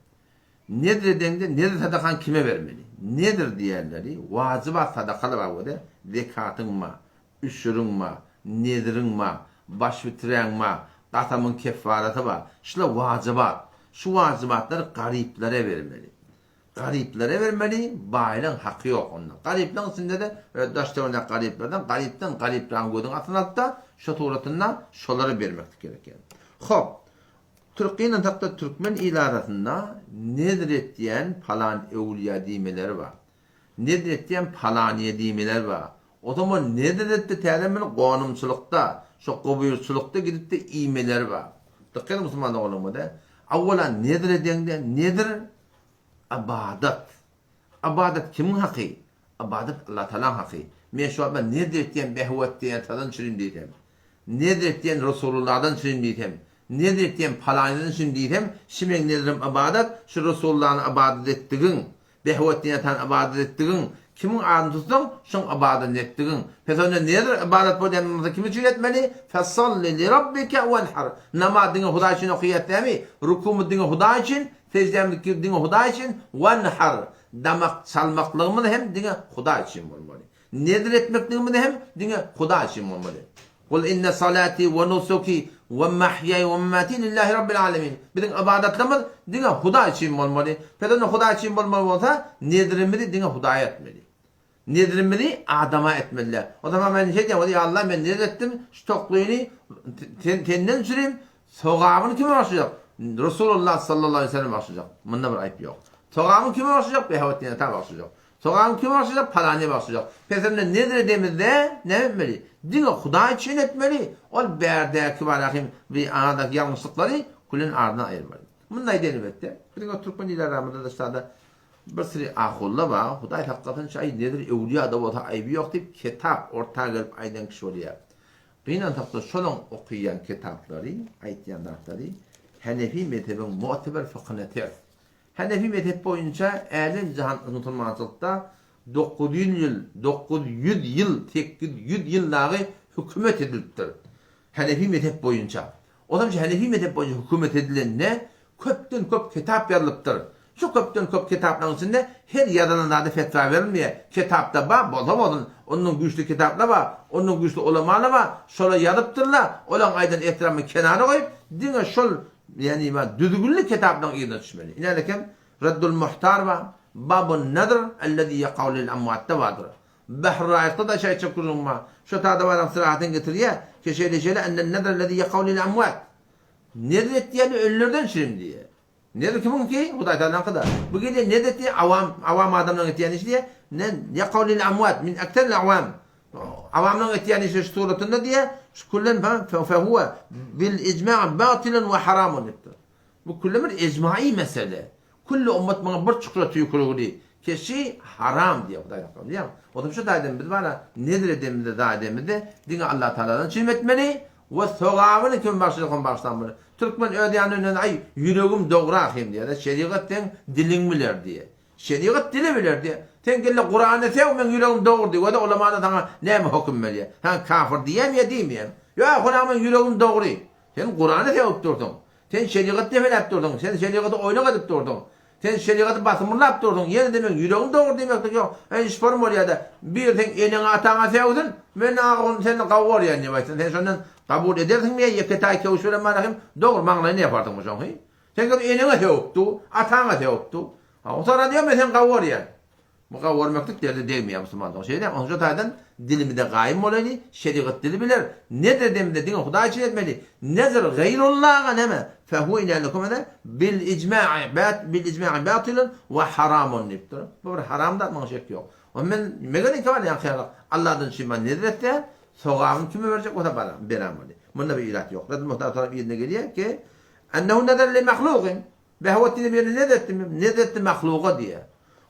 Speaker 1: Nezr edeňde nezr sadakany kime bermeli? Nezr diýenleri wajybat sadakalar bar wede, zekatyň bar, üşüriň bar, nezriň bar, baş biträň bar, gasamyň keffaraty bar. Şular wajybat. Şu wajybatlary garyplara bermeli. Garyplara bermeli, baýlaň haky ýok onda. Garyplaň içinde-de öz daş-töweregindäki garyplardan garypdan garyplaryň gözüniň astyna alyp-da, şo suratynda şolara bermeklik gerek ýaly. Hop, Türk gynansakda türkmen il arasynda nezr etýän palan öwülýä diýmeleri bar. Nezr etýän palanyýa diýmeleri bar. O zaman nezr edipde täze meni gonamçylykda, şo gobyrçylykda gidipde iýmeleri bar. Dykgat ediň musulman doganlarymyza. Awwala nezr edeňde nezr ybadat. Ybadat kimiň haky? Ybadat Allatagalaň haky. Men şu wagt men nezr etýän behwet diýen tadan çürim diýsem, nezr etýän Resulullahdan çürim diýsem, nezr etýän palanydan çürim diýsem, şi meň nezrim ybadat, şu Resulullahny ybadat etdigiň, behwet diýen atany ybadat etdigiň, kimiň adyny tutsaň, şoň ybadatyny etdigiň. Pes onda nezr ybadat bolýan bolsa kim üçin etmeli? Fesalli lirabbike wenhar. Namaz diňe Hudaý üçin okaýas dämi? Rukumyz diňe Hudaý üçin, seždämiz diňe Hudaý üçin, wenhar. Damak çalmaklygymyz hem diňe Hudaý üçin bolmaly. Nezr etmekligimiz hem diňe Hudaý üçin bolmaly. Kul inne salati we nusuki we mahýaýa we memati lillahi rabbil alemin. Biziň ybadatlarymyz diňe Hudaý üçin bolmaly. Pes onda Hudaý üçin bolmaly bolsa, nezrimizi diňe Hudaýa etmeli. Nezrimizi adama etmeli däl. O zaman men şeý diýýän, Ýa Allah men nezr etdim, şu toklyny sen senden düşüreyim, Sogabyny kime bagşlajak? Resulullah sallallahu aleýhi we selleme bagşlajak. Munda bir aýyp ýok. Sogabyny kime bagşlajak? Behawetdin Ata bagşlajak. Sogabyny kime bagşlajak? Palanyýa bagşlajak. Pesemde nezr edemizde näme etmeli? Diňe Hudaý üçin etmeli. Ol bärdäki barahim bir aradaky ýalňyşlyklary külen aradan aýyrmaly. Munda aýdaýyn elbetde. Biziň türkmen il aramyzda-da şada bir sürü ahulla bar. Hudaý saklasyn şu aý nezr öwlüýa-da bolsa aýby ýok diýip kitap orta gelip aýdan kişi bolýar. Gynansakda şolaň okyýan kitaplary, aýtýan zatlary Henefi mezhebiň mu'teber fykhyna ters. Henefi mezhep boýunça älem-jahan musulmançylykda 900 ýyl, 900 ýyl, 800 ýyl dagy hökümet edilipdir. Henefi mezhep boýunça. Ozal şu Henefi mezhep boýunça hökümet edilende köpden köp kitap ýazylypdyr. Şu köpden köp kitaplaryň içinde her ýazylan zada fetwa berilmeýär. Kitapda bar, bolsa bolsun. Ondan güýçli kitaplar bar, ondan güýçli ulamalar bar, şolar ýazypdyrlar, olaň aýdan etrapyny kenara goýup, diňe şol, ýagny düzgünli kitaplaryň yzyna düşmeli. Inälekem Reddul Muhtar bar, Babun Nazr ellezî ýekau lil amwatda bardyr. Behr Raýykda-da şeýçe gürrüň bar. Şo taýda baran syrahatyn getirýär, ki şeýle-şeýle ennel nezr ellezî ýekau lil amwat. Nezr etýäni ölülerden çirim diýýär. Nezr kimiňki? Hudaý Tagalaňky-da. Bu gelýän nezr etýän awam, awam adamlaryň etýän işi diýýär. Ne ýekau lil amwat min ekseril awam. Awamlaryň etýän işi şu suratynda diýýär. Şu küllen fe huwe bil ijma' batylun we haramun diýipdir. Bu külli bir ejma'i mesele. Külli ummat muňa bir çukura tüýkürigini keşi haram diýýär Hudaý saklasyn diýýär. Otam şu taýdan biz bara nezr edenimizde zat edenimizde diňe Allah Tagaladan çyn etmeli we sogabyny kim bagşlasa hem bagşlanmaly. Türkmen öz ýanyndan aý ýüregim dogra hem diýýär. Şerigat seň diliň biler diýýär. Şerigat dili biler diýýär. Sen gelle Kurany sew meň ýüregim dogry diý. Wada ulamada saňa näme höküm berýär? Saňa kafir diýýärmi ýa diýmeýärmi? Ýok, Hudaý meň ýüregim dogry. Sen Kurany sewip dursuň. Sen şerigaty depeläp durduň, sen şerigaty oýnak edip durduň. Sen şerigaty basymyrlap durduň, ýene-de meň ýüregim dogry diýmeklik ýok. Äý, şporm bolýa-da, biri seň eneňi-ataňa sögsün, men aga ony senden gawy görýän diýip aýtsyn, sen şondan kabul edersiňmi ýa ýeke-taý köwüş bilen bana hem dogry maňlaýyny ýaparsyňmy şoň, hy? Sen gelip eneňe sögüp dur, ataňa sögüp dur. Ha, o diýýär, men seni gawy görýän. Bu gowurmaklyk derde degmeýär musulmanlyga. Şeýle onuň şu taýdan dilimizde gaýym bolaýly, şerigat dili biler, nezr edemizde diňe Hudaý üçin etmeli. Nezr gaýrullaha näme? Fehuwe inälekum ene bil ijma'i bat bil ijma'i batylun we haramun diýipdir. Bu bir haram zat muňa şek ýok. O men meger ýeke bar ýaňky ýaly Allahdan üçin men nezr etse, sogabyny kime berjek bolsa bara berämeli. Munda bir ilat ýok. Redil muhtar tarap ýerine gelýär ki, ennehu nezr li mahlugin. Behwet diýen ýerde nezr etdim, nezr etdim mahluga diýýär.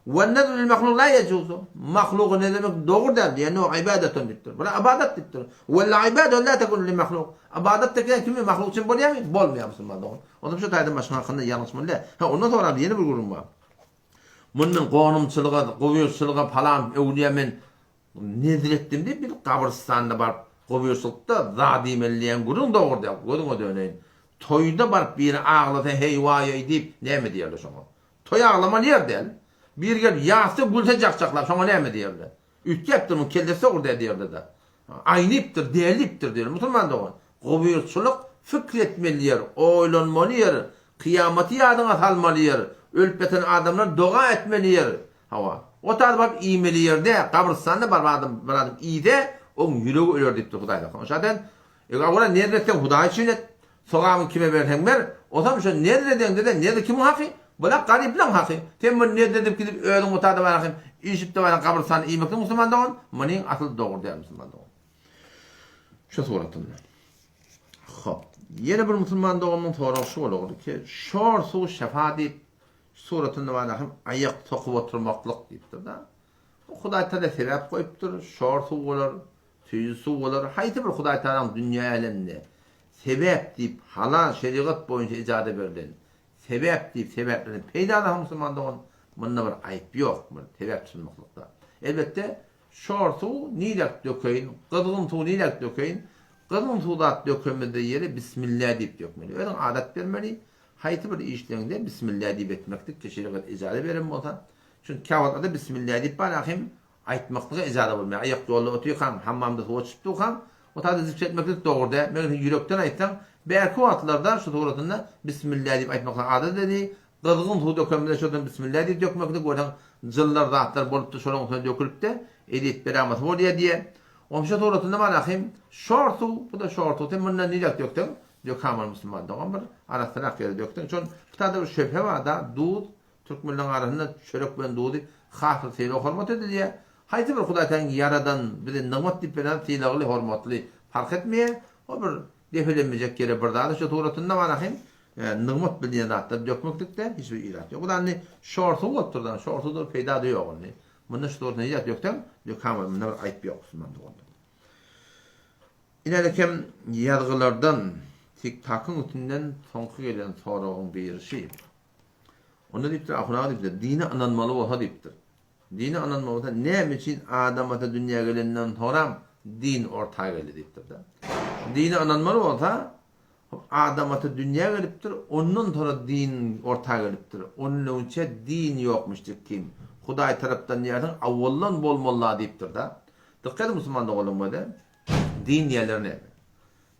Speaker 1: We nezru lil mahluk la yejuzu. Mahluga nezr etmek dogry däl diýýär. No ibadatun diýipdir. Bu ibadat diýipdir. We la ibadatu la tekunu lil mahluk. Ibadat diýen kimi mahluk üçin bolýarmy? Bolmaýar musulman dogan. Onda şu taýdan başga hakynda ýalňyşmaly däl. Ha ondan sonra ýene bir gürrüň bar. Mundan gonamçylyga, gowurçylyga palan öwlüýä men Nezir etdim diýip bir gabrystanda baryp gobýurçylykda zat iýmeli diýen gürrüň dogry däl, gözüňe döneýin. Toýda baryp biri aglasa heý waýeý diýip näme diýerler şoňa? Toý aglamaly ýer däl. Biri gelip ýatsa gülse jakjaklap şoňa näme diýerler? Üýtgäpdir muň kellesi dogry däl diýerler-de. Aýnypdyr, dälipdir diýerler. Musulman dogan, gobýurçylyk pikir etmeli ýer, oýlanmaly ýer, kyýamaty ýadyňa salmaly ýer, ölüp ýatan adamlar doga etmeli ýer. Hawa. Otady baryp iýmeli ýerde, gabrystanda baryp adam bir adam iýse, oň ýüregi öler diýipdir Hudaý saklasyn. Şaden, eger ora nezr etseň Hudaý üçin et, sogabyny kime berseň ber, osam şo nezr edeňde-de nezr kimiň haky? Bula garyplaň haky. Sen muny nezr edip gidip özüň otada baryp hem üýşüp-de baryp gabrystanda iýmeklik musulman dogan, munyň asyl dogry däl musulman dogan. Şu suratynda. Hop. Ýene bir musulman doganymyň soragy şu bolagly ki, şor suw şefa diýip, Suratynda bar hem aýak sokup oturmaklyk diýipdir-de. Bu Hudaý Tagala sebäp goýupdyr, şor suw bolar, süýji suw bolar. Haýsy bir Hudaý Tagalaň dünýä äleminde sebäp diýip halal şerigat boýunça ijaza berlen sebäp diýip sebäplerden peýdalansa musulman dogan, munda bir aýyp ýok, bir sebäp tutunmaklykda. Elbetde, şor suw niräk dökeýin, gyzgyn suw niräk dökeýin, gyzgyn suw zat dökemizde ýere bismillä diýip dökmeli. Özüň adat bermeli, Haýsy bir işleňde Bismillah diýip etmeklik şerigat ijaza beren bolsa, çünki käwagtlarda Bismillah diýip bar hem aýtmaklyga ijaza bolmaýar. Aýak ýolda otyrkaň, hammamda suwa çykyp durkaň, o taýda zikr etmeklik dogry däl. Meger sen ýürekden aýtsaň, bärki wagtlarda şu suratynda Bismillah diýip aýtmaklyk adat edildi. Gyzgyn suw dökenimizde şodan Bismillah diýip dökmeklik görseň jyllar zatlar bolupdy şolaň üstüne dökülipdi, ezýet belamasy bolýar diýýär. Omşa suratynda bar ahim şor suw, bu-da şor suw. Sen mundan nirek dökseň, Dökämol musulman dogan bir arassarak ýere dökseň şol bu bir şöbhe barda duz türkmenleň arasynda çörek bilen duzy has bir sylag hormat edilýär. Haýsy bir Hudaý taň ýaradan bize nygmat diýip beren sylagly hormatly parh etmeýär. O bir depelenmejek ýere bir zady şu suratynda bar ahim nygmat bilýän zatlary dökmeklikde hiç bir ilat ýok. Bu da indi şor suw bolupdyr da şor suwda bir peýda-da ýok indi. Munda şu suratynda ýa dökseň dökämol munda bir aýyp ýok musulman doganlar. Inälekem ýazgylardan TikTokyň üstünden soňky gelen soragyň biri şi. Onda diýipdir, Ahun aga diýipdir, dine ynanmaly bolsa diýipdir. Dine ynanmaly bolsa näme üçin Adam ata dünýä gelenden soňram din orta geldi diýipdir-de. Dine ynanmaly bolsa, Adam ata dünýä gelipdir, ondan soňra din orta gelipdir. Ondan öňçe din ýokmuşdyk kim? Hudaý tarapdan diýersiň, awaldan bolmaly-la diýipdir-de. Dykgat ediň musulman doganlarym göze. Din diýenleri näme?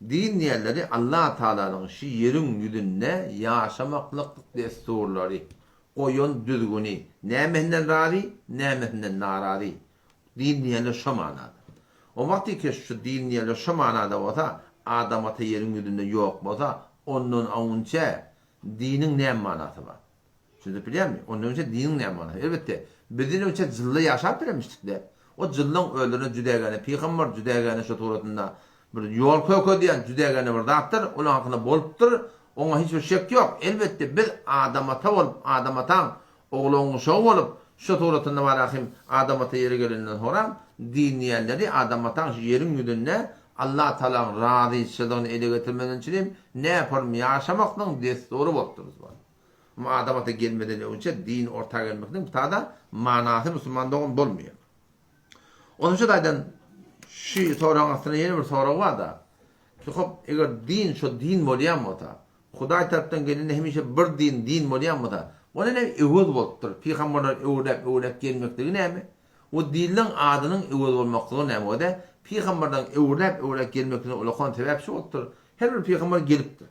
Speaker 1: Din diýenleri Allah Tagalanyň şu ýeriň ýüzünde ýaşamaklyk dessurlary, goýan düzgüni, nämesinden razy, nämesinden narazy. Din diýende şo manada. O wagty ki şu din diýende şo manada bolsa, Adam ata ýeriň ýüzünde ýok bolsa, ondan oňünçä diniň näme manasy bar? Düşündirip bilýärmi? Ondan öňçe diniň näme manasy? Elbetde, bizden öňçe jylla ýaşap bilemişdik-de. O jyllaň özlerine jüdägäne pygambar, jüdägäne şo suratynda bir ýol kökezýän jüdägäne bir zatdyr, olaň hakynda bolupdyr, oňa hiç bir şek ýok. Elbetde, biz Adam ata bolup, Adam ataň Oglan-uşagy bolup, şu suratynda bar ahim Adam ata ýere gelenden soňra din diýenleri Adam ataň şu ýeriň ýüzünde Allah Tagalaň razyçylygyny ele getirmeden çürim näform ýaşamaklygyň dessury bolupdyr musulman. Amma Adam ata gelmeden öňçe din orta gelmekligiň bu tada manasy musulman dogan bolmaýar. Ondan şu taýdan şu soragyň astynda ýene bir sorag bar-da. Hop, eger din şo din bolýan bolsa, Hudaý tarapdan gelende hemişe bir din din bolýan bolsa, onda näme öwez bolupdyr? Pygamberler öwürläp öwürläp gelmekligi näme? O dinleň adynyň öwez bolmaklygy näme? O-da pygamberleriň öwürläp öwürläp gelmekligine ulakan sebäp şu bolupdyr. Her bir pygamber gelipdir.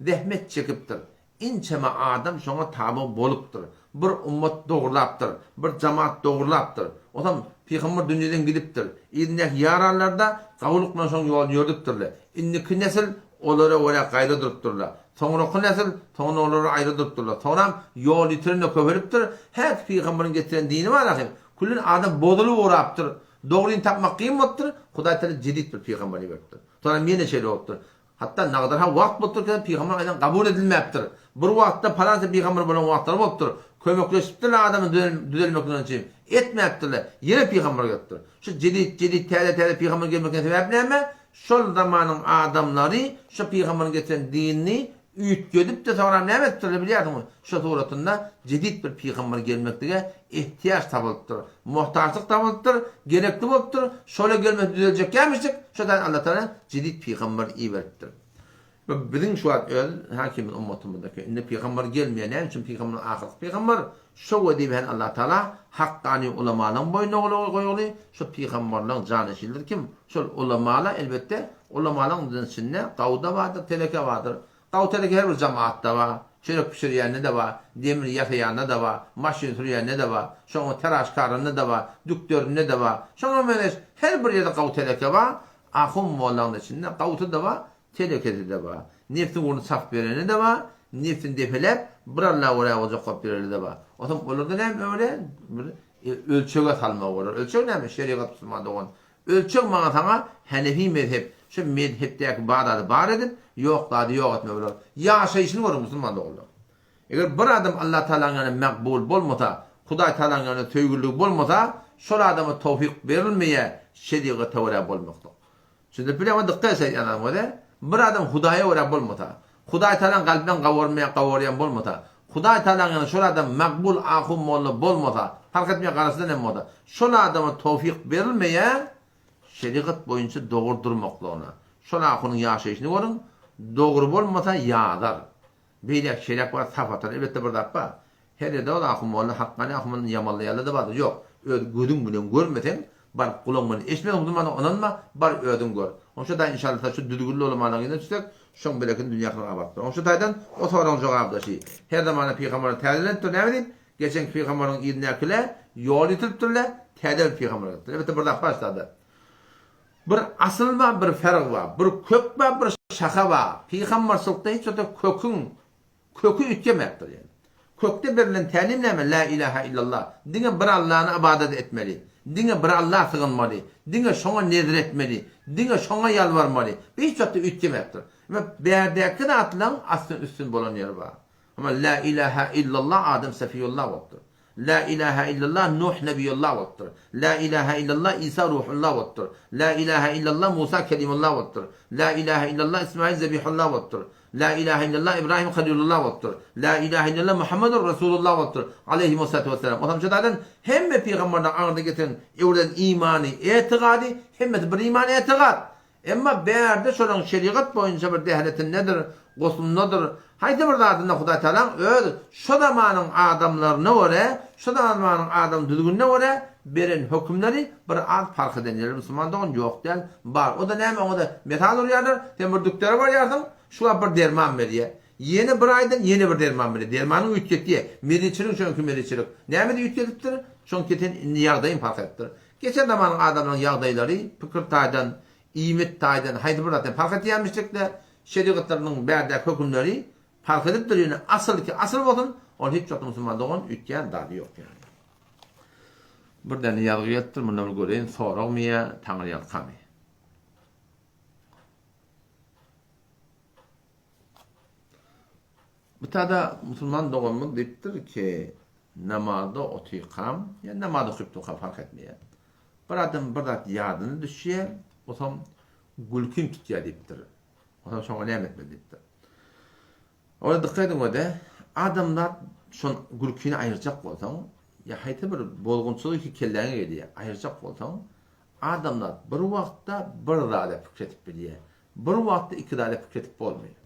Speaker 1: Zähmet çekipdir. Ençeme adam şoňa taby bolupdyr. Bir ummat dogrulapdyr. Bir jamaat dogrulapdyr. Onsoň pygamber dünýeden gidipdir. Yzyndaky ýaranlar-da gawulyk bilen şoň ýoluny ýöredipdirler. Indiki nesil olara görä gaýra durupdyrlar. Soňraky nesil soňra olara aýra durupdyrlar. Soňram ýol ýitiren-de köpelipdir. Häki pygamberiň getiren dini bar ahym. Küllen adam bozulyp ugrapdyr. Dogryny tapmak kyn bolupdyr. Hudaý Tagala jedit bir pygamber iberipdir. Soňram ýene şeýle bolupdyr. Hatda nagdarha wagt bolupdyr ki, pygamber aýdan kabul edilmäpdir. Bir wagtda palança pygamber bolan wagtlary bolupdyr. Kömekleşipdirler adamyň düzelmekligine üçin. Etmäpdirler. Ýene pygamber gelipdir. Şu jedit, jedit, täze, täze pygamber gelmekine sebäp näme? Şol zamanyň adamlary şu pygamberiň getiren dinini üýtgedip-de soňram näme edipdirler bilýärsiňmi? Şo suratynda jedit bir pygamber gelmeklige ehtiýaç tapylypdyr. Muhtaçlyk tapylypdyr, gerekli bolupdyr. Şola gelmese düzeljekkämişdik, şo taýdan Allatagala jedit pygamber iberipdir. Bu biziň şu wagt öz hakimiz ummatymyzdaki. Indi pygamber gelmeýär. Näme üçin pygamber ahyrky pygamber? Şo wezipeni Allatagala hakkany ulamalaryň boýnuna goýguly. Şo pygamberleň janyşinleri kim? Şol ulamala elbetde ulamalaryň içinde gawda bardyr, teleke bardyr. Gaw teleke her bir jamaatda bar. Çörek bişirýände-de bar, demir ýasaýanda-da bar, maşyn sürýände-de bar, şoňa teraşkarynda-da bar, dükderinde-de bar. Şoňa meňzeş her bir ýerde gaw teleke bar. Ahun mollaň içinde gawsy-da bar, Telekesi-de bar. Nebsiň ugrunda çapyp ýöreni-de bar, nebsini depeläp, bir Alla görä boljak bolup ýöreni-de bar. Onsoň olarda näme öwre? Bir ölçege salmagy bolar. Ölçeg näme? Şerigat musulman dogan. Ölçeg maňa saňa Hanefi mezhep, şu mezhepdäki bar zady bar edip, ýok zady ýok etmek bolar. Ýaşaýşyny görüň musulman doganlar. Eger bir adam Alla Tagalaň ýanynda makbul bolmasa, Hudaý Tagalaň ýanynda söýgüligi bolmasa, şol adama towfyk berilmeýär şerigata görä bolmaklyk. Şunda bileňe dykgat etseň ýalan göze, bir adam Hudaýa görä bolmasa, Hudaý Tagalaň kalbyndan gawarmaýan gawarýan bolmasa, Hudaý Tagalaň ýanynda şol adam makbul ahun molla bolmasa, parh etmeýär garaşsyzdan hem bolsa, şol adama towfyk berilmeýär şerigat boýunça dogry durmaklygyna. Şol ahunyň ýaşaýşyny görüň, dogry bolmasa ýazar. Beýläk şeýläk bar sap atar. Elbetde bir zat bar. Her ýerde ol ahun molla Hakgany ahun mollany ýamanlaýanlar-da bardyr. Ýok, öz gözüň bilen görmeseň, baryp gulagyň bilen eşitmeseň musulmana ynanma, bar özüň gör. Oň şu taýdan inşallah şu düzgünli ulamalaryň ýerine düşsek, şoň bereketini dünýä ahyret abat bolar. Oň şu taýdan o soragyň jogaby-da şi. Her zamanda pygamberler täzelenipdir näme diýip? Geçenki pygamberleriň yzyndakyler ýol ýitiripdirler, täze bir pygamber gelipdir. Elbetde bir zat bar şurada. Bir asyl bar, bir ferg bar. Bir kök bar, bir şaha bar. Pygamberçilikde hiç wagtda köküň köki üýtgemäpdir ýani. Kökde berlen tälim näme? La ilaha illallah. Diňe bir Allany ybadat etmeli. Diňe bir Alla sygynmaly. Diňe şoňa nezr etmeli. Diňe şoňa ýalbarmaly. Bu hiç wagtda üýtgemäpdir. Emma bärdäki zatlaň asly üstün bolan ýeri bar. Emma La ilaha illallah Adam Safiýullah bolupdyr. La ilaha illallah Nuh Nebiýullah bolupdyr. La ilaha illallah Isa Ruhullah bolupdyr. La ilaha illallah Musa Kelimullah bolupdyr. La ilaha illallah Ismail Zebihullah bolupdyr. La ilaha illallah Ibrahim Halilullah bolupdyr. La ilaha illallah Muhammedur Rasulullah bolupdyr. Aleýhimussalatu wessalam. Onsoň şu taýdan hemme pygamberleriň aňyrda getiren, öwreden imany, etigady hemmesi bir iman, etigat. Emma bärde şolaň şerigat boýunça bir dehletindedir. Goslundadyr, haýsy bir zadynda Hudaý Tagalaň öz şo zamanyň adamlaryna görä, şo zamanyň adam düzgünine görä beren hökümleri bir az parh eden ýeri musulman dogan ýok däl, bar. O-da näme oňa-da mesal urýarlar, sen bir dükdere barýarsyň, şu wagt bir derman berýär. Ýene bir aýdan ýene bir derman berýär. Dermanyň üýtgetýär. Meriçiligiň şoňky meriçilik. Nämede üýtgedipdir? Şoňky sen indi ýagdaýyň parh edipdir. Geçen zamanyň adamlaryň ýagdaýlary pikir taýdan, iýmit taýdan haýsy bir zatdan parh etýärmişlikde, şerigatlarynyň bärdäki hökümleri parh edipdir, ýöne asyl ki asyl bolsun, ol hiç wagt musulman dogan üýtgän zady ýok ýaly. Bir däne ýazgy gelipdir, munda bir göreýin, soragmy ýa taňryýalkamy? Bu tada musulman doganymyz diýipdir ki, namazda otyrkam, ýa namaz okyp durkam fark etmeýär. Bir adam bir zat ýadyna düşýär, otam gülkim tutýar diýipdir. Otam şoňa näme etmeli diýipdir. Ola dykgat ediň öde, adamzat şon gülkini aýyrjak bolsaň, ýa haýsy bir bozgunçylyk ki kelläňe gelýär, aýyrjak bolsaň, adamzat bir wagtda bir zada pikir edip bilýär. Bir wagtda iki zada pikir edip bolmaýar.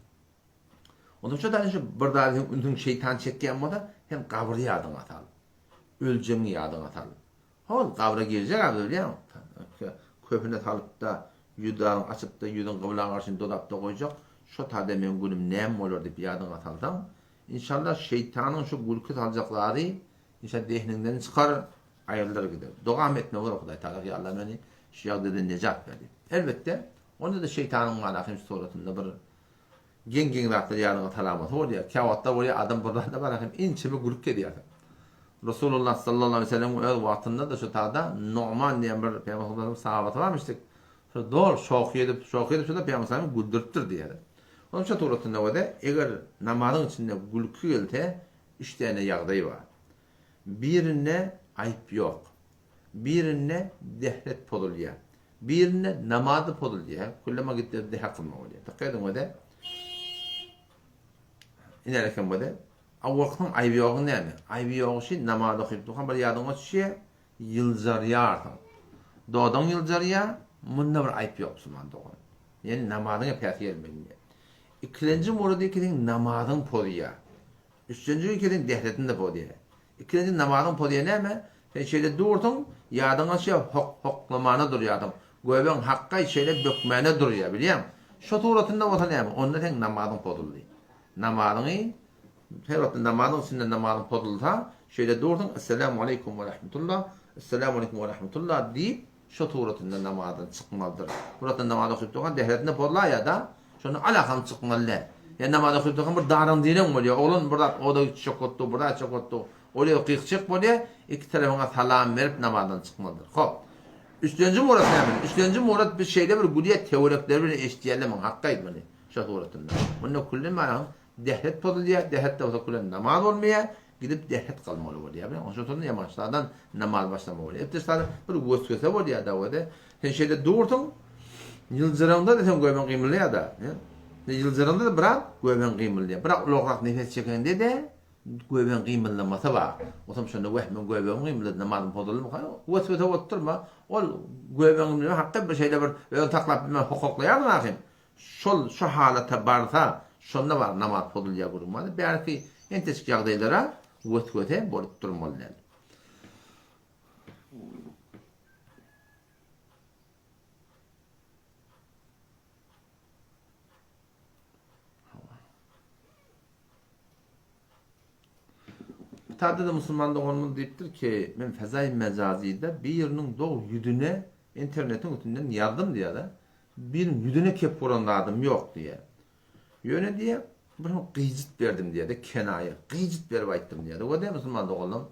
Speaker 1: Ondan şo zada şu bir zada seň ünsüň şeýtan çekýän bolsa, sen gabry ýadyňa sal. Öljegiňi ýadyňa sal. Hol gabra girjek adam bilýäňmi? Köpüne salyp-da, ýüzdaryňy açyp-da, ýüzüň gybla garşyny dodap-da goýjak. Şo tada meň günüm näme bolar diýip ýadyňa salsaň, inşallah şeýtanyň şu gülki saljak zady inşallah zehniňden çykar, aýrylar gider. Dogam etme bolar Hudaý Tagala, Ýa Allah meni şu ýagdaýdan nejat ber diýip. Elbetde, onda-da şeýtanyň malahym suratynda bir Geň-geň zatlar ýadyňa salamasy bolýar. Käwagtlar bolýar adam bir zada barar hem ençeme gülüp gezýärsiň. Resulullah sallallahu aleýhi we sellemiň öz wagtynda-da şu tada Nu'man diýen bir Pygamber sallallahu aleýhi we sellemiň sahabasy barmyşdyk. Şo doly şohy edip, şohy edip şonda Pygamber sallallahu güldüripdir diýýärler. Onuň şu suratynda bolsa eger namazyň içinde gülki gelse üç däne ýagdaý bar. Birinde aýyp ýok. Birinde dehret pozulýar. Birinde namazy pozulýar. Küllema gitdi dehe kylma bolýar. Dikkat ediň öde. Iner eken bu de. Awalkynyň aýby ýogy näme? Aýby ýogy şi namaz okyp durkan bir ýadyňa düşýär, ýyljarýarsyň. Dodagyň ýyljarýar, munda bir aýyp ýok musulman dogan. Ýani namazyňa päsgel gelmeli. Ikilenji murady ikisiň namazyň pozýar. Üçünji ikisiň dehretini-de pozýar. Ikinji namazyň pozýa näme? Sen şeýle dursuň, ýadyňa düşýär, hok-hoklamana durýarsyň. Göbegiň hakgaý şeýle bökmäne durýar, bilýäňmi? Şo suratynda bolsa näme? Onda seň namazyň pozuldy. Namazyňy, her wagt namazyň içinde namazyň pozulsa, şeýle dursuň, Esselamu aleýkum we rahmetullah, Esselamu aleýkum we rahmetullah diýip, Şo suratynda namazdan çykmalydyr. Suratynda namaz okyp durkan dehretinde pozlaýada, şonda alakam çykmaly däl. Ýa namaz okyp durkan bir daraň direň bolýar, oglan bir zat oda gitjek bolupdyr, bir zat etjek bolupdyr. Ol ýerde gykyjak bolýar, iki tarapyňa salam berip namazdan çykmalydyr. Hop. Üçlenji murat näme? Üçlenji murat biz şeýle bir gülýä töwerekleri bilen eşidýärler muň hakka aýtmaly şo suratynda. Munda külli manaň Dehret pozulýar, dehret bolsa külen namaz bolmaýar, gidip dehret kylmaly bolýar. Bilen onuň üçin ýamançlardan namaz başlamaly bolýar. Epdeşler bir weswese bolýar da wede. Sen şeýle dursuň, ýyljyraňda-da sen göbegiň gymyldaýar-da. Ýyljyraňda-da biraz göbegiň gymyldaýar. Biraz ulagrak nefes çekeňde-de göbegiň gymyldamasy bar. Otam şonda weh men göbegim gymyldady, namazym pozuldymy? Weswese bolup durma. Ol göbegiň gymyldaýan hakda bir şeýle bir özüňi saklap bilmän hokaklaýarsyň ahym. Şol şu halata barsa, şonda bar namaz pozulýar gürrüň bar. Bärki entejik ýagdaýlara weswese bolup durmaly däl. Kitabda-da musulman doganymyz diýipdir ki, men fezaý mejazyda biriniň dogry ýüzüne internetiň üstünden ýazdym diýýär-de. Biriň ýüzüne kep uran zadym ýok diýýär. Ýöne diýýär, bir gyjyt berdim diýýär-de, kenaýa, gyjyt berip aýtdym diýýär. Gördüňmi musulman doganlarym,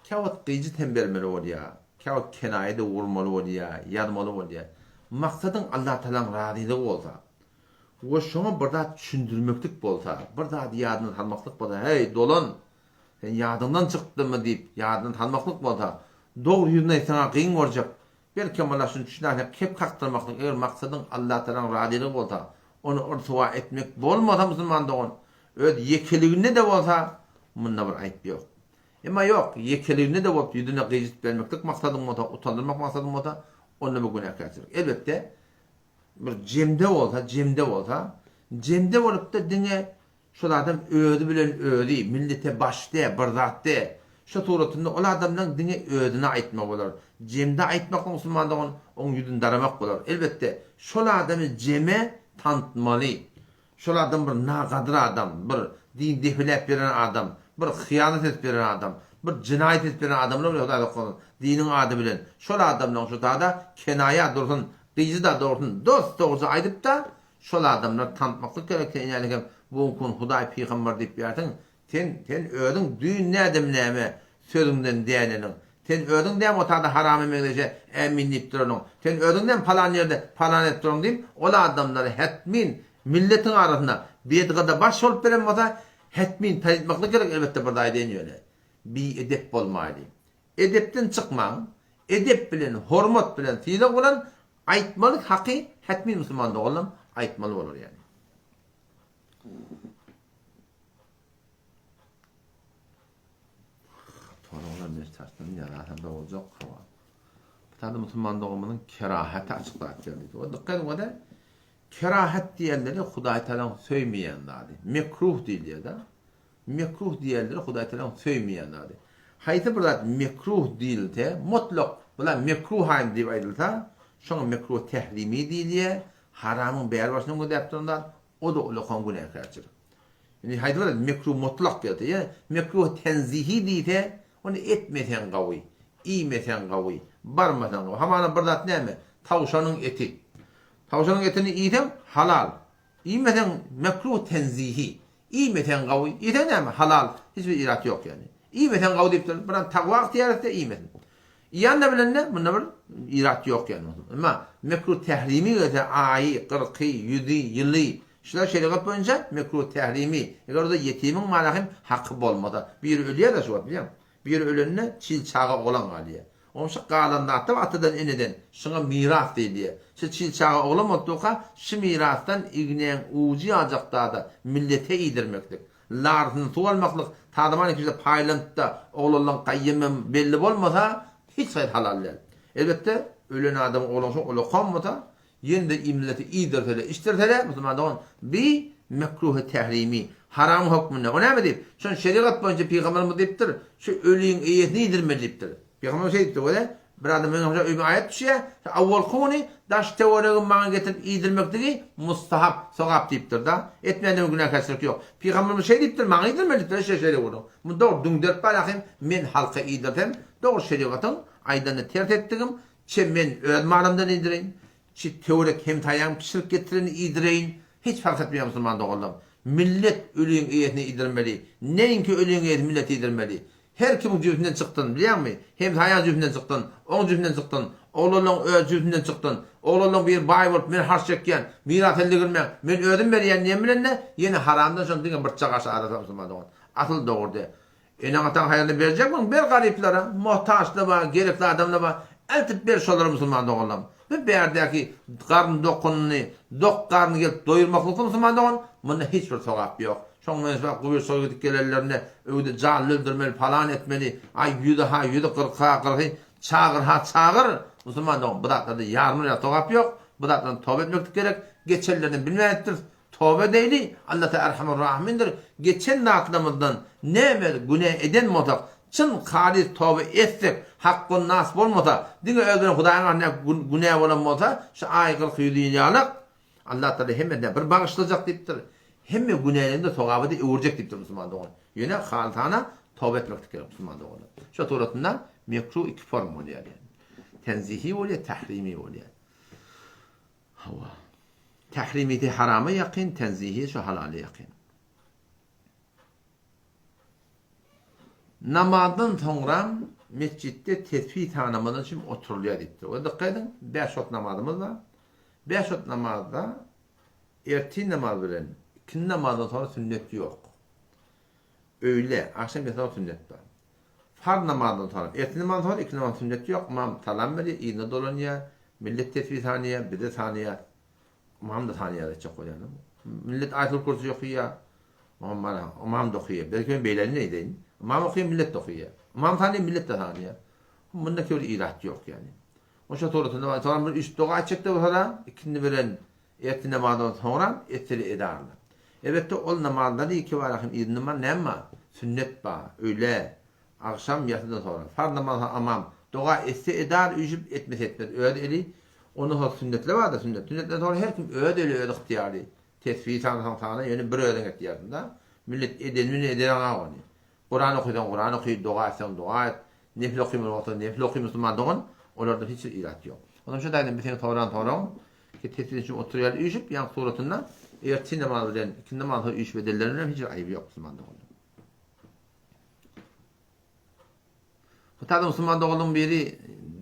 Speaker 1: käwagt gyjyt hem bermeli bolýar, käwagt kenaýa-da urmaly bolýar, ýazmaly bolýar. Maksadyň Allatagalaň razylygy bolsa we şoňa bir zat düşündirmeklik bolsa, bir zady ýadyna salmaklyk bolsa, Heý, dolan, sen ýadyňdan çykdymy diýip, ýadyna salmaklyk bolsa, dogry ýüzüne aýtsaň-a kyn görjek, Belkem Allah şuny düşünerse kep kakdyrmaklyk eger maksadyň Allatagalaň razylygy bolsa ony yrsywa etmek bolmasa musulman dogan öz ýekeliginde-de bolsa munda bir aýyp ýok. Emma ýok ýekeliginde-de bolup ýüzüne gyjyt bermeklik maksadyň bolsa utandyrmak maksadyň bolsa onda bu günäkärçilik. Elbetde bir jemde bolsa jemde bolsa. Jemde bolupda diňe şol adam özi bilen özi, millete baş dä, bir zat dä. Şo suratynda ol adamlaň diňe özüne aýtmagy bolar. Jemde aýtmaklyk musulman dogan oň ýüzüni daramak bolar. Elbetde, şol adamy jeme tanytmaly. Şol adam bir nagadyr adam, bir din depeläp ýören adam, bir hyýanat edip ýören adam, bir jenaýat edip ýören adamlar bolýar Hudaý saklasyn, diniň ady bilen. Şol adamlaň şu tada kenaýa dursun, gyzy-da dogrusyny dos-dogruja aýdyp-da, şol adamlary tanytmaklyk gerek. Sen ýaly hem bu günki gün Hudaý pygamber diýip ýörsiň, Sen, sen özüň düýn nädem näme sözüňden däneniň? Sen özüň näme otada harama meňzeşe ämin diýip duranyň? Sen özüň näme palan ýerde palan edip duranyň diýip, ol adamlary hetmin milletiň arasynda bedgada baş bolup beren bolsa, hetmin tanytmaklyk gerek elbetde bir zat aýdaýyn ýöne. Biedep bolmaýly. Edepden çykmaň, edep bilen, hormat bilen, sylag bilen aýtmaly haky hetmin musulman doganlam aýtmaly bolar ýaly. Soraglar meştasdan ýarasam da boljak hawa. Bu taýda musulman doganymyzyň kerahaty açyk zat geldi. O dikkat ediň o-da kerahat diýenleri Hudaý Tagalaň söýmeýän zady. Mekruh diýilýär-de. Mekruh diýenleri Hudaý Tagalaň söýmeýän zady. Haýsy bir zat mekruh diýilse, mutlak bular mekruhaým diýip aýdylsa, şoňa mekruh tährimi diýilýär, haramyň bäri başyny gözläp duran zat, O-da ulakan günäkärçilik. Indi haýsy bir mekruh mutlak gelse, ýa mekruh tenzihi diýse, ony etmeseň gawy, iýmeseň gawy, barmasaň gawy. Hamana bir zat näme? Tawşanyň eti. Tawşanyň etini iýseň halal. Iýmeseň mekruh tenzihi. Iýmeseň gawy, iýseň näme? Halal. Hiç bir irat ýok ýagny. Iýmeseň gawy diýipdir. Bir adam tagwa ygtyýar etse iýmesin. Iýende bilende munda bir irat ýok ýagny. Emma mekruh tährimi gelse aýy, gyrky, ýüzi, ýyly şular şerigat boýunça mekruh tährimi. Eger onda ýetimiň maly hem haky bolmasa. Biri ölýär-de şu wagt bilýäňmi? Biri ölende çil çaga oglan galýar. Oňşuk galan zatda atadan eneden şuňa miras diýilýär. Şu çil çaga oglan bolup durka şu mirasdan ignäň ujy ýaljak zada millete iýdirmeklik. Larysyny suw almaklyk tadaman ikije paýlanypda oglanlaň gaýýemem belli bolmasa hiç haýsy halal däl. Elbetde ölen adamyň oglan şo ulakan bolsa ýene-de millete iýdirsele içdirsele musulman dogan bi mekruhy tährimi haram hökmünde o näme diýip şony şerigat boýunça pygamberimiz diýipdir şu öliň eýesini iýdirmeli diýipdir. Pygamberimiz şeý diýipdir wele Bir adam meniň hoja öýüme aýat düşýär, awwalky güni daş-töweregim maňa getirip iýdirmekligi mustahap, sogap diýipdir-da. Etmändigime günäkärçilik ýok. Pygamberimiz şeý diýipdir, maňa iýdirmeli diýipdir, şeý şeýle boldy. Bu dogry, düňderip barahym, men halka iýdirsem, dogry şerigatyň aýdanyna ters etdigim, çe men öz malymdan iýdireýin, çe töwerek hemsaýaň bişirip getirenini iýdireýin, hiç parh etmeýär musulman doganlarym. Millet öliň eýesine iýdirmeli, näinki öliň eýesi millete iýdirmeli. Her kimiň jübüsinden çykdyn, bilýäňmi? Hemsaýaň jübüsinden çykdyn, oň jübüsinden çykdyn, oglanlaň öz jübüsinden çykdyn. Oglanlaň biri baý bolup, men harç çekýän, miras elde girmäň, men özüm berýän diýen bilen-de, ýene haramdan şoň diňe bir çagaşy arasy musulman dogan. Asyl dogry. Eneň-ataň haýryny berjekmiň, ber garyplara, muhtaçlar bar, gerekli adamlar bar, eltip ber şolara musulman doganlarym. Bu bärdäki garyn dokunyny, dok garny gelip doýurmaklykda musulman dogan, munda hiç bir sogap ýok. Şoň bilen şuwagt gubyr şoý gidip gelenlerinde öwde janly öldürmeli, palan etmeli, aý ýüzi-ha ýüzi, gyrky-ha gyrky, çagyr-ha çagyr! Musulman dogan, bu zatlarda ýarym ýa sogap ýok, bu zatlardan toba etmeklik gerek, geçenlerini bilmän etdiris, toba edeýli, Alla Teala Erhamur Rahimindir, geçen zatlarymyzdan näme günä eden bolsak, çyn halys toba etsek, hakgun nas bolmasa, diňe öz bilen Hudaýyň arasyndaky günä bolan bolsa, şu aý gyrky ýüzi ýalak, Allah Tagala hemmesine bir bagyşlajak diýipdir. Hemme günälerini-de sogaba-da öwürjek diýipdir musulman dogan. Ýöne halysana toba etmeklik gerek musulman doganlar. Şo suratynda mekruh iki forma bolýar ýani. Tenzihi bolýar, tahrimi bolýar. Hawa. Tahrimisi harama ýakyn, tenzihi şo halala ýakyn. Namazdan soňram mesjitde tesbih sanamadan üçin oturylýar diýipdir. We dykgat ediň, bäş wagt namazymyz bar. Bäş wagt namazda ertir namaz bilen ikindi namazdan soňra sünnet ýok. Öýle, agşam ýataga sünnet bar. Farz namazdan soňra, ertir namazdan soňra ikindi namazdan sünnet ýok. Ymam salam berýär, yzyna dolanýar, millet tesbih sanýar, bize sanýar. Ymam-da sanýar etjek bolýan. Millet Aýatul Kürsi okaýar. Oňam bar, ymam-da okaýar. Belki men beýleni eýdeýin. Ymam okaýar, millet-de okaýar. Ymam sanýar, millet-de sanýar. Munda käbir irat ýok ýagny. Oşa suratynda bar. Soňra bir üç doga aýtjak-da bolsa-da, ikindi bilen. Ertir namazdan soňram etseli edarlar. Elbetde ol namazlary ikibara hem yzynda bar näme bar? Sünnet bar, öýle, agşam, ýasydan soňra. Farz namazdan amam doga etse edar, üýşüp, etmese etmez. Öz eli. Ondan soň sünnetler bardyr, sünnet. Sünnetden soňra her kim öz eli, öz ygtyýary. Tesbih sanasaň sana, ýöne bir özüň etýärsiň-da. Millet edeni bilen edenaga ony. Kuran okysaň Kuran oky, doga etseň doga et, nefil okymaly bolsa nefil oky musulman dogan, olarda hiç bir irat ýok. Onam şu taýdan bir seň soran soragyň, ki tesbih üçin oturýar üýşüp, ýaňky suratynda ertir namaz bilen ikindi namaz soň üýşüp edenleriniň hem hiç bir aýyby ýok musulman doganlar. Hytaýda musulman doganyň biri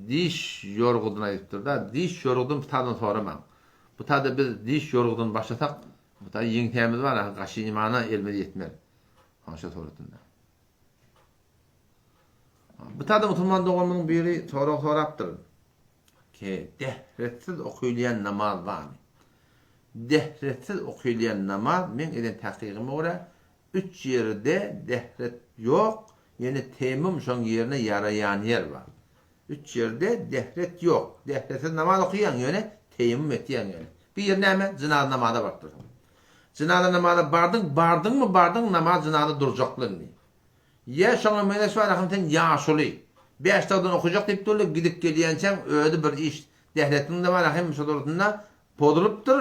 Speaker 1: diş ýorgudyny aýdypdyr-da, diş ýorgudyny bu taýdan soramaň. Bu taýda biz diş ýorgudyny başlasak, bu taýda ýeňsämiz bar, gaşy imana elimiz ýetmez. Haşa suratynda. Bu taýda musulman doganymyzyň biri sorag sorapdyr. Ki, dehretsiz okylýan namaz barmy? Dehretsiz okylýan namaz meň eden tahkygyma görä üç ýerde dehret ýok, ýöne teýemmum şoň ýerine ýaraýan ýer bar. Üç ýerde dehret ýok. Dehretsiz namaz okaýaň, ýöne teýemmum etýäň ýöne. Bir ýer näme? Jynaza namaza baryp dursuň. Jynaza namaza bardyň, bardyňmy bardyň namaz jynaza durjakly indi. Ýa şoňa meňzeş bar ahym sen ýaşuly. Bäş dagdan okajak diýip durly, gidip gelýänçäň özi bir iş. Dehretiň-de bar ahym şo durusynda Pozulypdyr.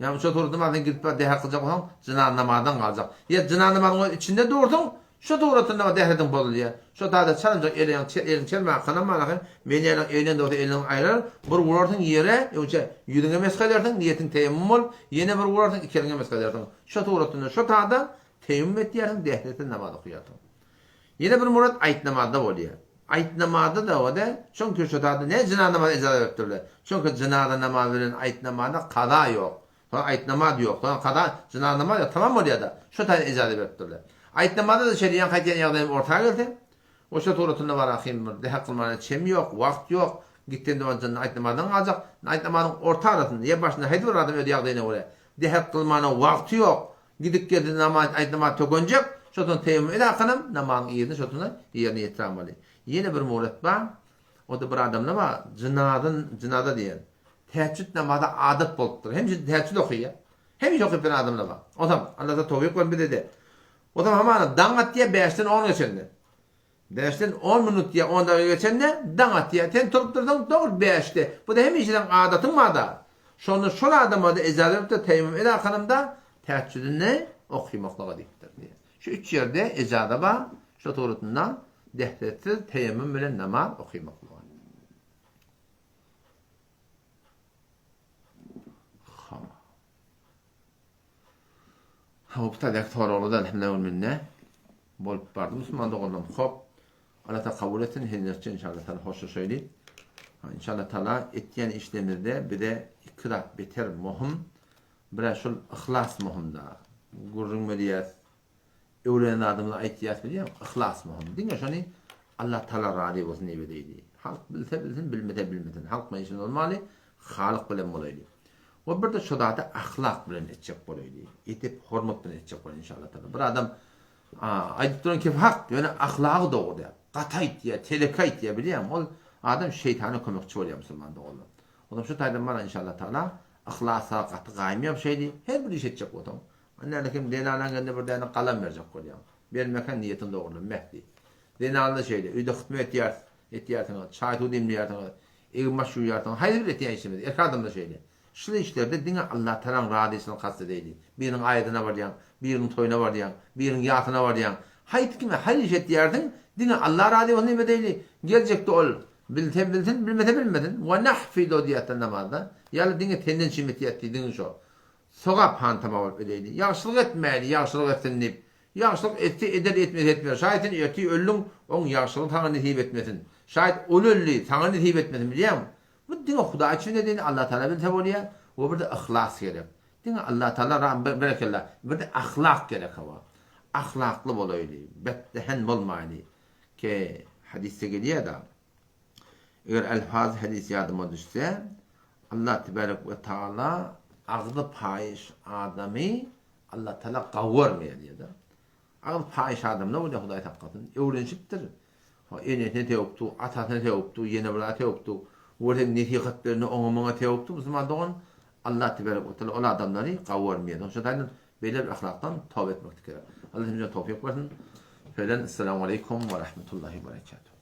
Speaker 1: Ýagny şo suratda maňa sen gidip bar dähret kyljak bolsaň, jynaza namazdan galjak. Ýa jynaza namazyň öz içinde dursuň, şo suratynda bar dähretiň bozulýar. Şo taýda çalynjak eliň eliň çelmäge kanam bar ahym, men ýaly elinden dogsa eliňi aýrar, bir urarsyň ýere, öňçe ýüzüňe mesh edersiň, niýetiň teýemmum bolup, ýene bir urarsyň, iki eliňe mesh edersiň. Şo suratynda şo taýda teýemmum etýärsiň, dähretsiz namaz okaýarsyň. Ýene bir murat aýt namazda bolýar. Aýt namazda-da o-da, çünki şo zada ne jynaza namaza ijaza beripdirler. Çünki jynaza namazy bilen aýt namaza kaza ýok. Soň aýt namaz ýok. Soň kaza jynaza namaz ýok. Tamam bolýar-da. Şo taýdan ijaza beripdirler. Aýt namazda-da şeýle ýaňky aýtýan ýagdaýym orta gelse, o şo suratynda bar ahym bir dähek kylmana çem ýok, wagt ýok. Gitseň dogan jyny aýt namazdan galjak. Aýt namazyň orta arasynda ýa başynda haýsy bir adam öz ýagdaýyna görä dähek kylmana wagty ýok. Gidip geldi namaz aýt namaz tökenjek, şodan teýemmum edakanam namazyň yzyny şotuna ýerine ýetiramaly. Ýene bir muret bar, o-da bir adamda bar, jynazyn jynaza diýen. Tähejjüt namazy adat bolupdyr. Hemişe tähejjüt okaýar. Hemişe okyp ýören adamlar bar. Onsoň Alla towfyk bersin bize-de. Onsoň hamana daň atýar bäşden on geçende. Bäşden on minut ýa on dagyga geçende daň atýar. Sen turup dursaň dogry bäşde. Bu-da hemişeden adatyň bar-da. Şonda şol adama-da ejaza beripdir, teýemmum ed arkanymda tähejjüdini okymaklyga diýipdir. Şu üç ýerde ejaza bar, şo suratynda dehretsiz teýemmum bilen namaz okymaklyga. Ha. Hop, taýdak soragly-da elhamdülillah mende. Bolup bardy musulman doganlarym hop. Allah Taala kabul etsin hezretçi inşallah Taala hoşlaşaýly. İnşallah Taala etýän işlerimizde bize iki zat beter möhüm. Bire şul yhlas möhümda. Gürrüň berýäs. Öwrenen zadymyzy aýtýas bilýäň, yhlas möhüm. Diňe şony Allah Taala razy bolsun diýip edeýli. Halk bilse bilsin, bilmese bilmesin. Halk bilen işimiz bolmaly, Halyk bilen bolaýly. We bir-de şo zady ahlak bilen etjek bolaýly. Edep, hormat bilen etjek bolaýly inşallah taala. Bir adam aýdyp duran kepi hak, ýöne ahlagy dogry däl. Gaty aýtýar, teleki aýtýar bilýäňmi? Ol adam şeýtana kömekçi bolýar musulman doganlar. Onam şu taýdan bar inşallah taala yhlasa gaty gaýym ýapyşaýly. Her bir iş etjek bolsaň. Näle kim zenanaň gelende bir däne galam berjek bolýaň. Bermekäň niýetiň dogrulan Mehdi. Zenanda şeýle, öýde hytma etýärs, etýärsiňiz, çaý-suw demleýärsiňiz. Egin-baş ýuwýarsyň, haýsy bir etýän işimiz, erkek adamda şeýle. Şul işlerde diňe Allatagalaň razyçylygyny kast edeýli. Biriniň aýadyna barýaň, biriniň toýuna barýaň, biriniň ýasyna barýaň. Haýsy kime haýyr iş etýärsiň, diňe Alla razy bolsun diýip edeýli. Geljekde ol bilse bilsin, bilmese bilmesin. Wa nahfidu diýýäs-de namazda. Ýaly diňe senden çyn etýäs diýdigiň şo. Sogap hantama bolup edeýli. Ýagşylyk etmäýli, ýagşylyk etsin diýip. Ýagşylyk etse eder, etmese etmez. Şaýat sen ertir öldüň, oň ýagşylygy saňa nesip etmesin. Şaýat ol öldi, saňa nesip etmesin, bilýäňmi? Bu diňe Hudaý üçin edildi, Allatagala bilse bolýar. We bir-de yhlas gerek. Diňe Allatagala ra, berekella. Bir-de ahlak gerek hawa. Ahlakly bolaýly, betdehen bolmaýly. Ke hadysda gelýär-de. Eger elfaz hadys ýadyma düşse, Allah tebarek we taala agzy paýyş adamy Allah taala gawarmaýar diýýär-de. Agyz paýyş adamlar bolýar Hudaý saklasyn. Öwrenişipdir. Ha enesine sögüpdi, atasyna sögüpdi, ýene bir zat sögüpdi. Görseň nesihat berende oňa muňa sögüpdi. Musulman dogan. Allah tebarek we teala ol adamlary gawy görmeýär. Şonuň üçin beýle bir ahlakdan toba etmeklik gerek. Allah hemmämize towfyk bersin. Felen Esselamu aleýkum we rahmetullahi we berekatuh.